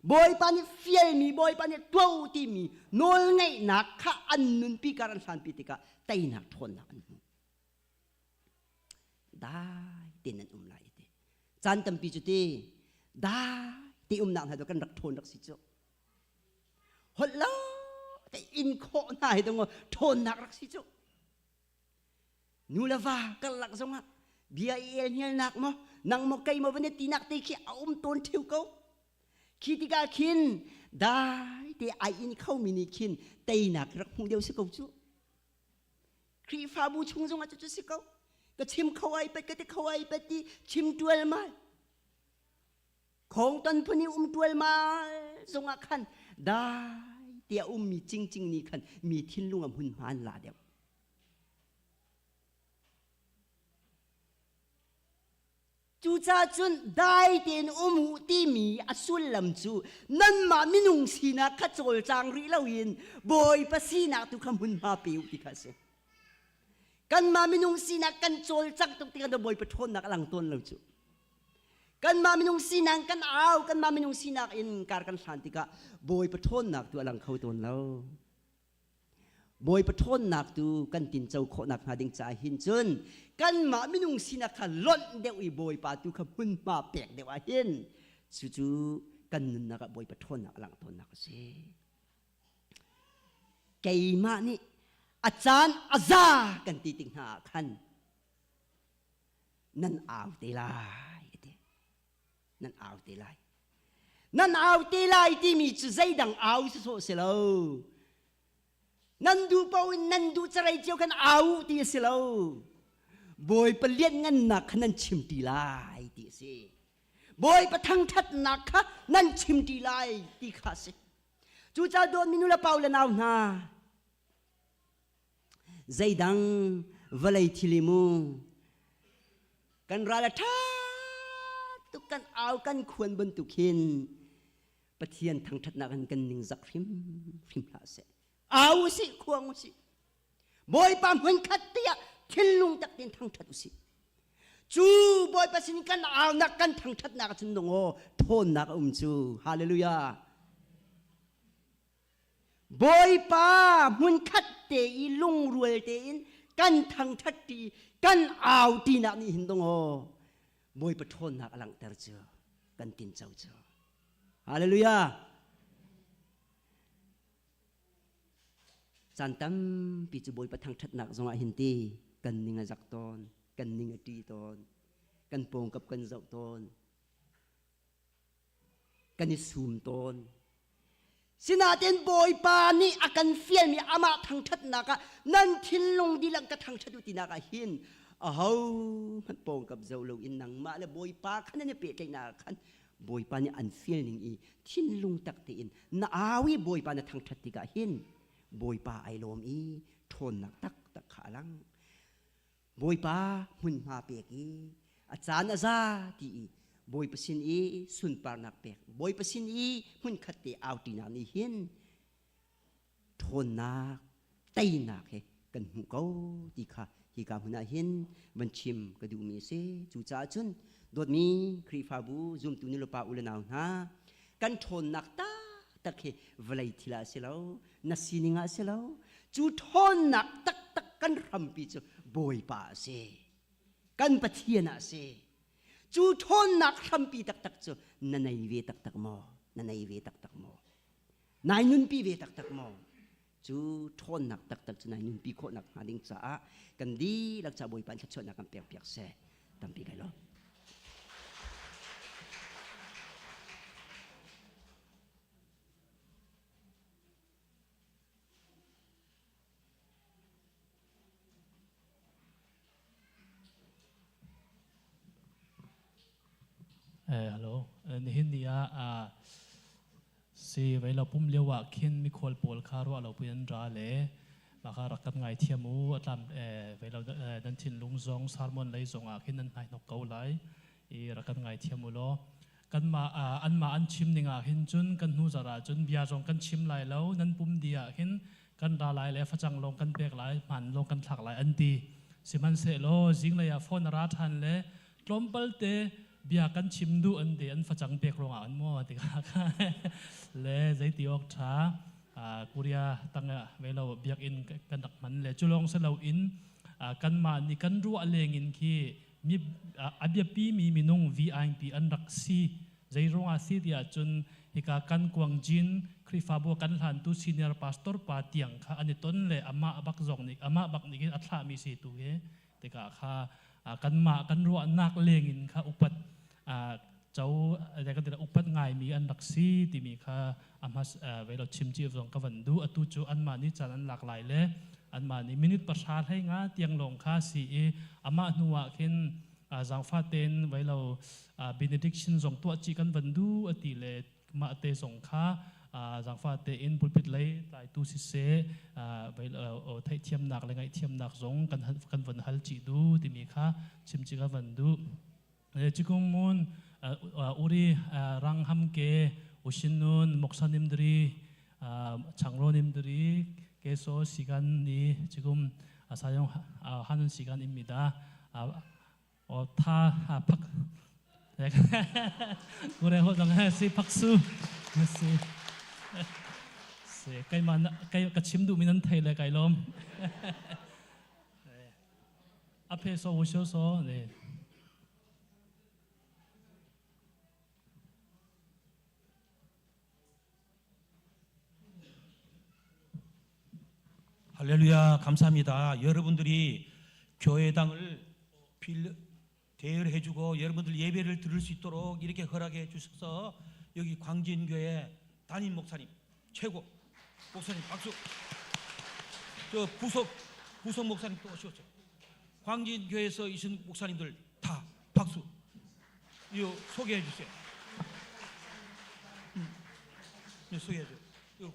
Bawipa nih fialmi, Bawipa nih tuah timi nawlngeihnak kha an nunpi kar an hlanpi tikah teinak ṭhawnnak an hmu. Dai tein nan um lai ti. Caan tampi cu ti dai te umnak hna cu kan rak ṭhawn rak si cu. Holh lo te in khawh hna hi dong ṭhawnnak rak si cu. Nu le va karlak zongah bia i elhnialnak maw nang maw kei maw van i tinak te khi a um tawn ṭheu ko. Khi tikah khin dai te ai in khomi nih khin teinak rak hmuh deuh si ko cu. Khrihfabu chung zongah cucu si ko. Ka chim kho ai pet ka ti kho ai pet ti chim ṭualmal. Khong ton phun i um ṭualmal zongah khan dai te a ummi cingcing nih khan mi thinlung a hmunhma an la deuh. Cucaah cun dai tein um u timi a sullam cu nanmah minung sinak kha cawlcang rih loin Bawipa sinak tu kha hmunhma pe u ti kha a si. Kanmah minung sinak kan cawlcangh tuk tikah Bawipa ṭhawnnak a lang tawn lo cu. Kanmah minung sinak kan au, kanmah minung sinak in kar kan hlan tikah Bawipa ṭhawnnak tu a lang kho tawn lo. Bawipa ṭhawnnak tu kan tinco khawhnak hnga ding caah hin cun kanmah minung sinak kha lonh deuh i Bawipa tu kha hmunhma pek deuh ah hin cucu kan nunnak ah Bawipa ṭhawnnak a langh tawnnak a si. Keimah nih a caan a za kan ti tik hna ah khan nan au te lai a ti. Nan au te lai. Nan au te lai timi cu zeidang au sawsawh si lo. Nan duh paoh in nan duh carei cio khan au ti a si lo. Bawipa lianngannak kha nan chim ti lai ti a si. Bawipa thangṭhatnak kha nan chim ti lai ti kha a si. Cucaah dawtmi nu le pa le nau hna, zeidang vawlei thil i mu kan ral a ṭha tuk kan au kan khuan bantuk hin Pathian thangṭhatnak in kan ningzak hrimhrim hlah seh. Au usih, khuang usih. Bawipa hmunkhat tiah thinlung tak tein thangṭhat usih. Cu Bawipa sin kan aunak kan thangṭhatnak cun nung aw ṭhawnnak a um cu. Hallelujah. Bawipa hmunkhat te i lungrual tein kan thangṭhat ṭi kan au ṭinak nih hin dong aw Bawipa ṭhawnnak a langhter cu kan tinco cu. Hallelujah. Caan tampi cu Bawipa thangṭhatnak zongah hin ti kan ning a zak tawn, kan ning a ṭi tawn, kan pawngkap kan zoh tawn, kan i sum tawn. Sinain Bawipa nih a kan fialmi amah thangṭhatnak ah nan thinlung dihlak ka thangṭhat u tinak ah hin aho hmanh pawngkap zoh loin nangmah le Bawipa kha nan i pehtlaihnak ah khan Bawipa nih an fial ning i thinlung tak tein na au i Bawipa na thangṭhat tikah hin Bawipa ai lawm i ṭhawnnak taktak kha a lang. Bawipa hmunhma pek i a caan a za ti i Bawipa sin i sunparnak pek Bawipa sin i hmunkhat te auṭinak nih hin ṭhawnnak teinak he kan hmuh ko ti kha hika hmun ah hin van chim ka duhmi a si. Cucaah cun dawtmi Khrihfabu zumtu nulepa u le nau hna kan ṭhawnnak taktak hi vawlei thil ah a si lo, na sining ah a si lo. Cu ṭhawnnak taktak kan hrampi cu Bawipa a si. Kan Pathian ah a si. Cu ṭhawnnak hrampi taktak cu na nei ve taktak maw? Na nei ve taktak maw? Nai nunpi ve taktak maw? Cu ṭhawnnak taktak cu nai nunpi khawhnak hnga ding caah kan dihlak ca Bawipa in thluachuahnak kan pekpiak seh. Tampi kai lawm. Hello. Nihin ni ah si vei lo pum lio ah khin mikhual pawl kha ruah lo pui an ra le mah kha rak kan ngai thiam u atlam vei lo nan thinlung zong sermon lei zong ah khin nan hnai hnok ko lai i rak kan ngai thiam u law kanmah anmah an chim ning ah hin cun kan hnu zarh ah cun bia zong kan chim lai lo nan pum di ah khin kan ra lai le facang lawng kan pek lai hman lawng kan thlak lai an ti sihmanhsehlaw zinglei ah phone a ra ṭhan le tlawmpal te bia kan chim duh an ti an facang pek ruangah an maw ti kha le zeiti awk ṭha Korea tang ah velo biakinn kan rak hman le cu lawng si loin kanmah nih kan ruah lengin khi mi a biapi mi minung VIP an rak si zei ruangah si tiah cun hika kan Guangjin Khrihfabu kan hlantu senior pastor pa tiang kha an i ton le amah bak zong nih amah bak nih a thlahmi si tu hi tikah kha kanmah kan ruahnak lengin kha upat cho kan ti upat ngaimi an rak si timi kha ahmas velo chim chi zong ka van du atu cu anmah nih caan an lak lai le anmah nih minute pahra hlei nga tiang lawng kha si i amah hnu ah khin zangfa ten velo benediction zong tuah chi kan van du ati le mah te zong kha zangfa tein pulpit lei tlaitu siseh theihthiamnak le ngaihthiamnak zong kan kan van hal chih du timi kha chim chi ka van du 지금은 우리 랑 함께 오시는 목사님들이 장로님들이 계속 시간이 지금 사용하는 시간입니다. 다 박, 네. 그래 호정해 시 박수. 시. 시 kai kai ka chim du min thei le kai lom. 네. 앞에서 오셔서 네. 할렐루야 감사합니다. 여러분들이 교회당을 빌 대열해주고 여러분들 예배를 들을 수 있도록 이렇게 허락해 주셔서 여기 광진교회 담임 목사님 최고 목사님 박수. 저 부속 부속 목사님 또 오셨죠. 광진교회에서 이신 목사님들 다 박수. 이거 소개해 주세요. 네, 소개해 줘요. 이거,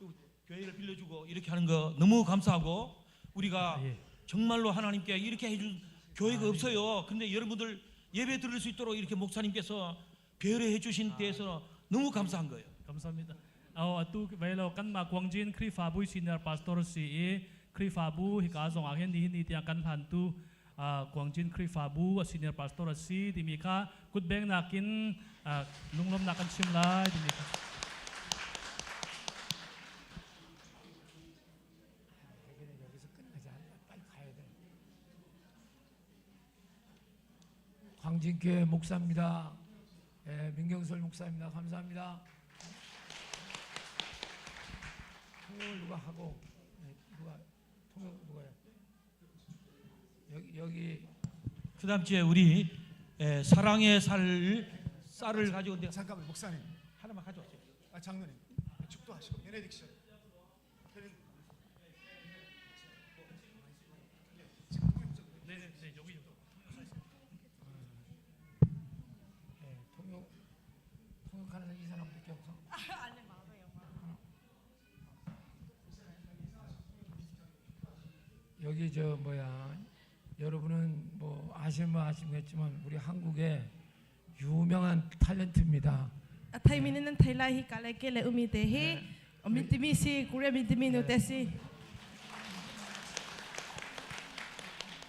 이거 교회를 빌려주고 이렇게 하는 거 너무 감사하고 우리가 정말로 하나님께 이렇게 해준 교회가 없어요. 근데 여러분들 예배 드릴 수 있도록 이렇게 목사님께서 배려해 주신 데에서 너무 감사한 거예요. 감사합니다. Atu velo kan ma Guangjin Khrifabu senior pastor si i Khrifabu hika zong ah hin nihin ni tiang kan hlan tu Guangjin Khrifabu senior pastor si timi kha kutbeng nakin lunglawm nak kan chim lai timi kha. 광진교회 목사입니다. 예, 민경설 목사입니다. 감사합니다. 통역을 누가 하고 예, 누가 통역 누가요? 여기 여기 그다음 주에 우리 에, 사랑의 살 쌀을 가지고 내가 잠깐만 목사님 하나만 가져왔어요. 아 장로님 축도하시고 benediction. 네네 여기 네, 통역 통역하는 이 사람밖에 없어. 여기 저 뭐야 여러분은 뭐 아시면 아시겠지만 우리 한국의 유명한 탤런트입니다. Athai minin nan thai lai hi kalay ke le umi te hi mintimi si Korea mintimi nu te si.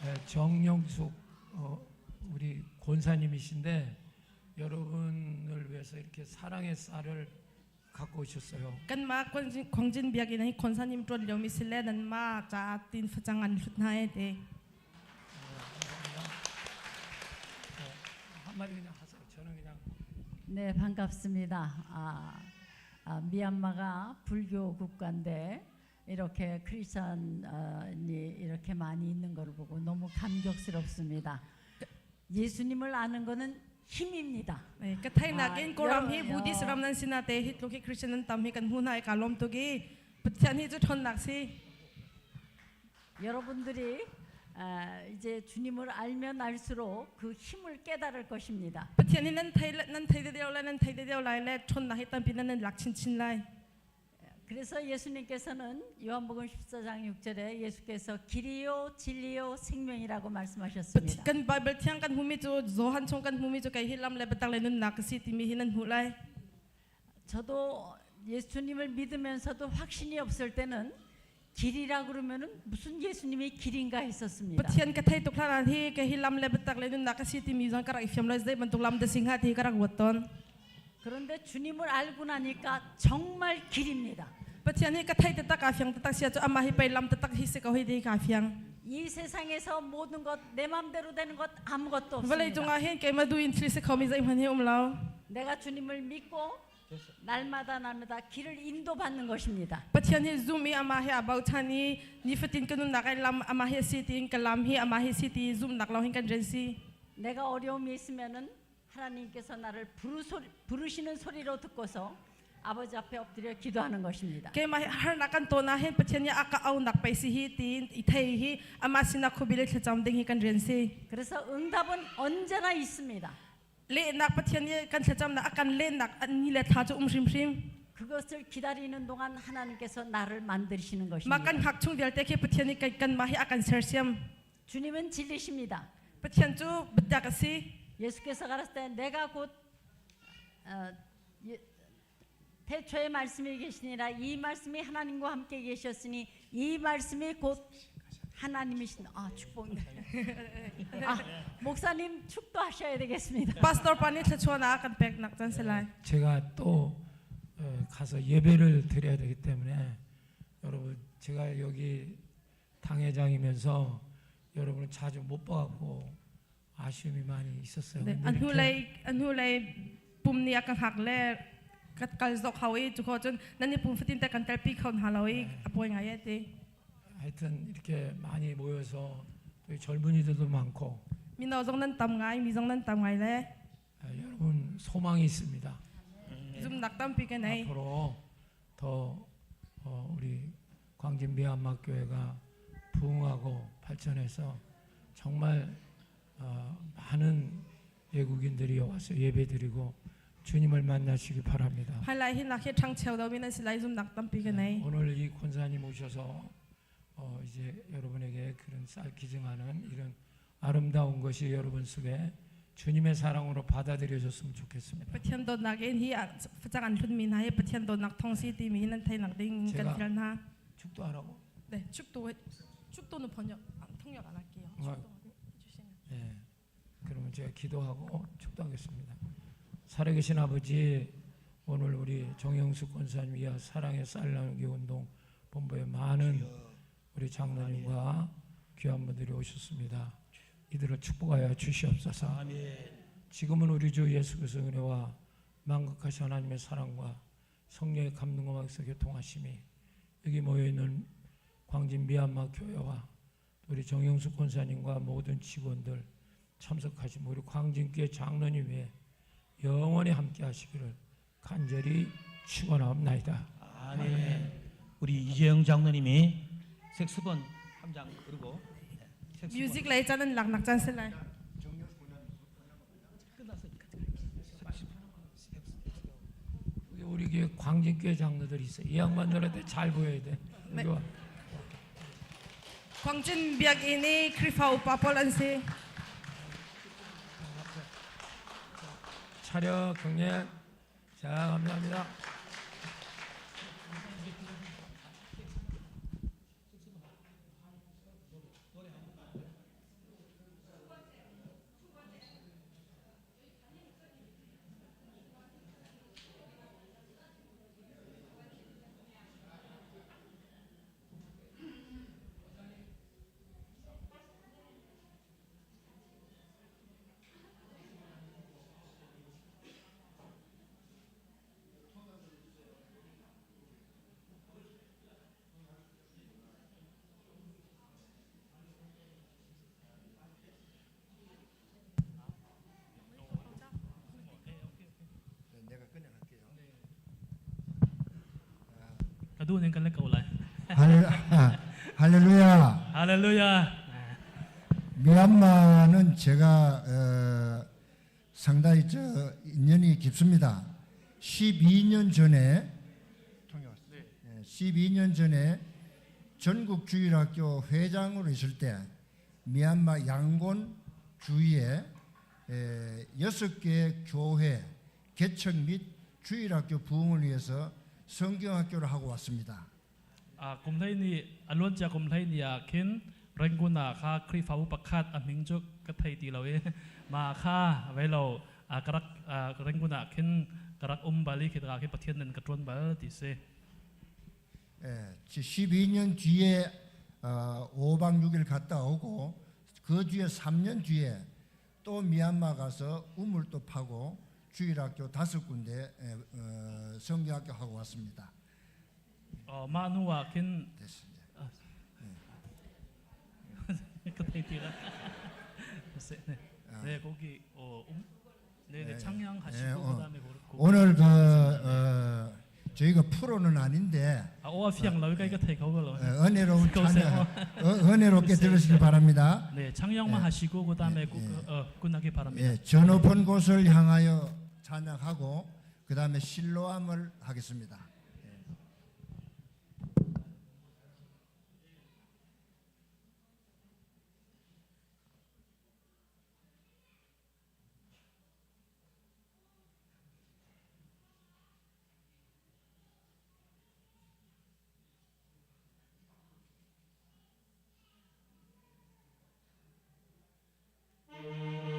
네, 정영숙 어, 우리 권사님이신데 여러분을 위해서 이렇게 사랑의 쌀을 갖고 오셨어요. Kan ma Kwangjin Kwangjin biakinn hi 권사님 tuan lio mi si le nan ma ca tin facang an hlut hna e te. 한마디 그냥 하세요. 저는 그냥 네, 반갑습니다. 아, 아, 미얀마가 불교 국가인데 이렇게 크리스천이 이렇게 많이 있는 걸 보고 너무 감격스럽습니다. 예수님을 아는 것은 힘입니다. 네, ka thai nakin Koram hi Buddhist ram nan sina te hi tluk hi Christian nan tam hi kan hmu hna i ka lawm tuk i Pathian hi cu ṭhawnnak si. 여러분들이 아, 이제 주님을 알면 알수록 그 힘을 깨달을 것입니다. Pathian hi nan thei nan thei deuh lai nan thei deuh lai le ṭhawnnak hi tampi nan nan lak chinchin lai. 그래서 예수님께서는 요한복음 14장 6절에 예수께서 길이요 진리요 생명이라고 말씀하셨습니다. Kan Bible thiang kan hmumi cu Johan chung kan hmumi cu kei hi lam le biatak le nunnak ka si timi hi nan hmuh lai. 저도 예수님을 믿으면서도 확신이 없을 때는 길이라 그러면은 무슨 예수님이 길인가 했었습니다. Pathian ka thei tuk hlan ah hi kei hi lam le biatak le nunnak ka si timi zong ka rak i fiam lo zei bantuk lam dah si hnga ti hi ka rak ruat tawn. 그런데 주님을 알고 나니까 정말 길입니다. Pathian hi ka thei taktak aa fiang taktak sia cu amah hi pei lam taktak hi si ko hi ti ka fiang. 이 세상에서 모든 것 내 마음대로 되는 것 아무것도 Vawlei 없습니다. cungah hin keimah duh in thil si khomi zeihmanh hi um lo. 내가 주님을 믿고 날마다 날마다 길을 인도받는 것입니다. Pathian hi zum i amah hi aa bochan i nifatin ka nunnak ai lam amah hi a si tiin ka lam hi amah hi si ti zumhnak lawng hin kan rian si. 내가 어려움이 있으면은 하나님께서 나를 부르 소리, 부르시는 소리로 듣고서 아버지 앞에 엎드려 기도하는 것입니다. Keimah hi harnak kan ton ah hin Pathian nih a ka aunak pei si hi tiin i thei hi amah sinah khuabi le thlacam ding hi kan rian si. 그래서 응답은 언제나 있습니다. Lehnak Pathian nih kan thlacamnak a kan lehnak ni le thla cu um hrimhrim. 그것을 기다리는 동안 하나님께서 나를 만드시는 Mah kan 것입니다. hngak chung vialte khi Pathian nih kan kanmah hi a kan sersiam. 주님은 진리십니다. Pathian cu biatak a si. 예수께서 가라사대 때 내가 곧 어, 예, 태초에 말씀이 계시니라 이 말씀이 하나님과 함께 계셨으니 이 말씀이 곧 하나님이신 아 축복입니다. 아, 목사님 축도하셔야 되겠습니다. Pastor pa nih thluachuahnak a kan peknak can si lai. 제가 또 어, 가서 예배를 드려야 되기 때문에 여러분 제가 여기 당회장이면서 여러분을 자주 못 봐갖고 아쉬움이 많이 있었어요. Ne, 근데 an 이렇게 hnulei an hnulei pum ni a ka hngak le ka kal zok hau i cu cun nan i pum fatin te kan telpi kho hna lo i a pawi ngai e ti. 하여튼 이렇게 많이 모여서 또 젊은이들도 많고 Mino zong nan tam ngai, mi zong nan tam ngai le 아, 여러분 소망이 있습니다. zumnak tampi ka nei. 앞으로 더 어, 우리 광진 미얀마 교회가 부흥하고 발전해서 정말 어, 많은 외국인들이 와서 예배드리고 주님을 만나시기 바랍니다. Hmailei hi nak hi ṭhangcho deuhmi nan si lai zumnak tampi ka nei. 오늘 이 권사님 오셔서 어, 이제 여러분에게 그런 쌀 기증하는 이런 아름다운 것이 여러분 속에 주님의 사랑으로 받아들여졌으면 좋겠습니다. Pathian dawtnak in hi facang an hlutmi hna hi Pathian dawtnak thawng si timi hi nan theihnak ding kan 제가 fial hna. 축도하라고. 네, 축도 축도는 번역 안, 통역 안 할게요. 아, 축도 해주시면. 예. 그러면 제가 기도하고 축도하겠습니다. 살아계신 아버지, 오늘 우리 정영숙 권사님 이하 사랑의 쌀 나누기 운동 본부에 많은 우리 장로님과 귀한 분들이 오셨습니다. 이들을 축복하여 주시옵소서. 지금은 우리 주 예수 그리스도의 은혜와 만극하신 하나님의 사랑과 성령의 감동과 막서 교통하심이 여기 모여 있는 광진 미얀마 교회와 우리 정영수 권사님과 모든 직원들 참석하신 우리 광진교회 장로님 외에 영원히 함께 하시기를 간절히 축원하옵나이다. 아멘. 우리 이재영 장로님이 색소폰 한 장 그리고 Music lei caan an laknak caan si lai. 우리 교회 광진교회 장로들이 있어. 이 양반들한테 잘 보여야 돼. 네. 여기 와. Khuangcin biakinn i Khrihfa upa pawl an si. 차려 경례. 자, 감사합니다. 내가 그냥 할게요. Ka duh ning kan le ko lai. 할렐루야. Hallelujah. 미얀마는 제가 어, 상당히 저 인연이 깊습니다. 12년 전에 예, 12년 전에 전국 주일학교 회장으로 있을 때 미얀마 양곤 주위에 여섯 개 교회 개척 및 주일학교 부흥을 위해서 성경학교를 하고 왔습니다. A kum hlei ni a luan cia kum hlei ni ah khin Rangoon ah kha Khrihfabu pakhat a hming cu ka thei ti lo i mah kha vei lo a ka rak Rangoon ah khin ka rak um bal i khi tikah khin Pathian nan ka ṭuan bal ti si. 예, 12년 뒤에 어, 5박 6일 갔다 오고 그 뒤에 3년 뒤에 또 미얀마 가서 우물도 파고 주일학교 다섯 군데 어, 성경학교 하고 왔습니다. 어, mah hnu ah khin ka thei ti lo. 네, 거기 어, 네, 네, 창양하시고 예, 어, 그다음에 오늘 그 어, 저희가 프로는 아닌데 아, 오와 피양 라위가 이거 테이크 오버 어, 은혜로운 찬양, 어, 은혜롭게 들으시기 바랍니다. 네, 창양만 예. 하시고 그다음에 어, 끝나기 바랍니다. 예, 저 높은 곳을 향하여 찬양하고 그 다음에 실로암을 하겠습니다. Thank you.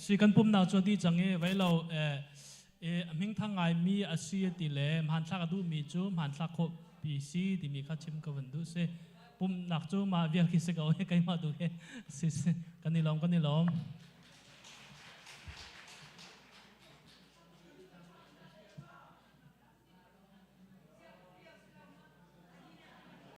Si kan pumnak cu a dih cang i vei lo a hmingthang ngaimi a si ti le hmanthlak a duhmi cu hmanthlak khawh pi si timi kha chim ka van duh si. Pumnak cu mah vial khi si ko keimah tu khi si kan i lawm kan i lawm.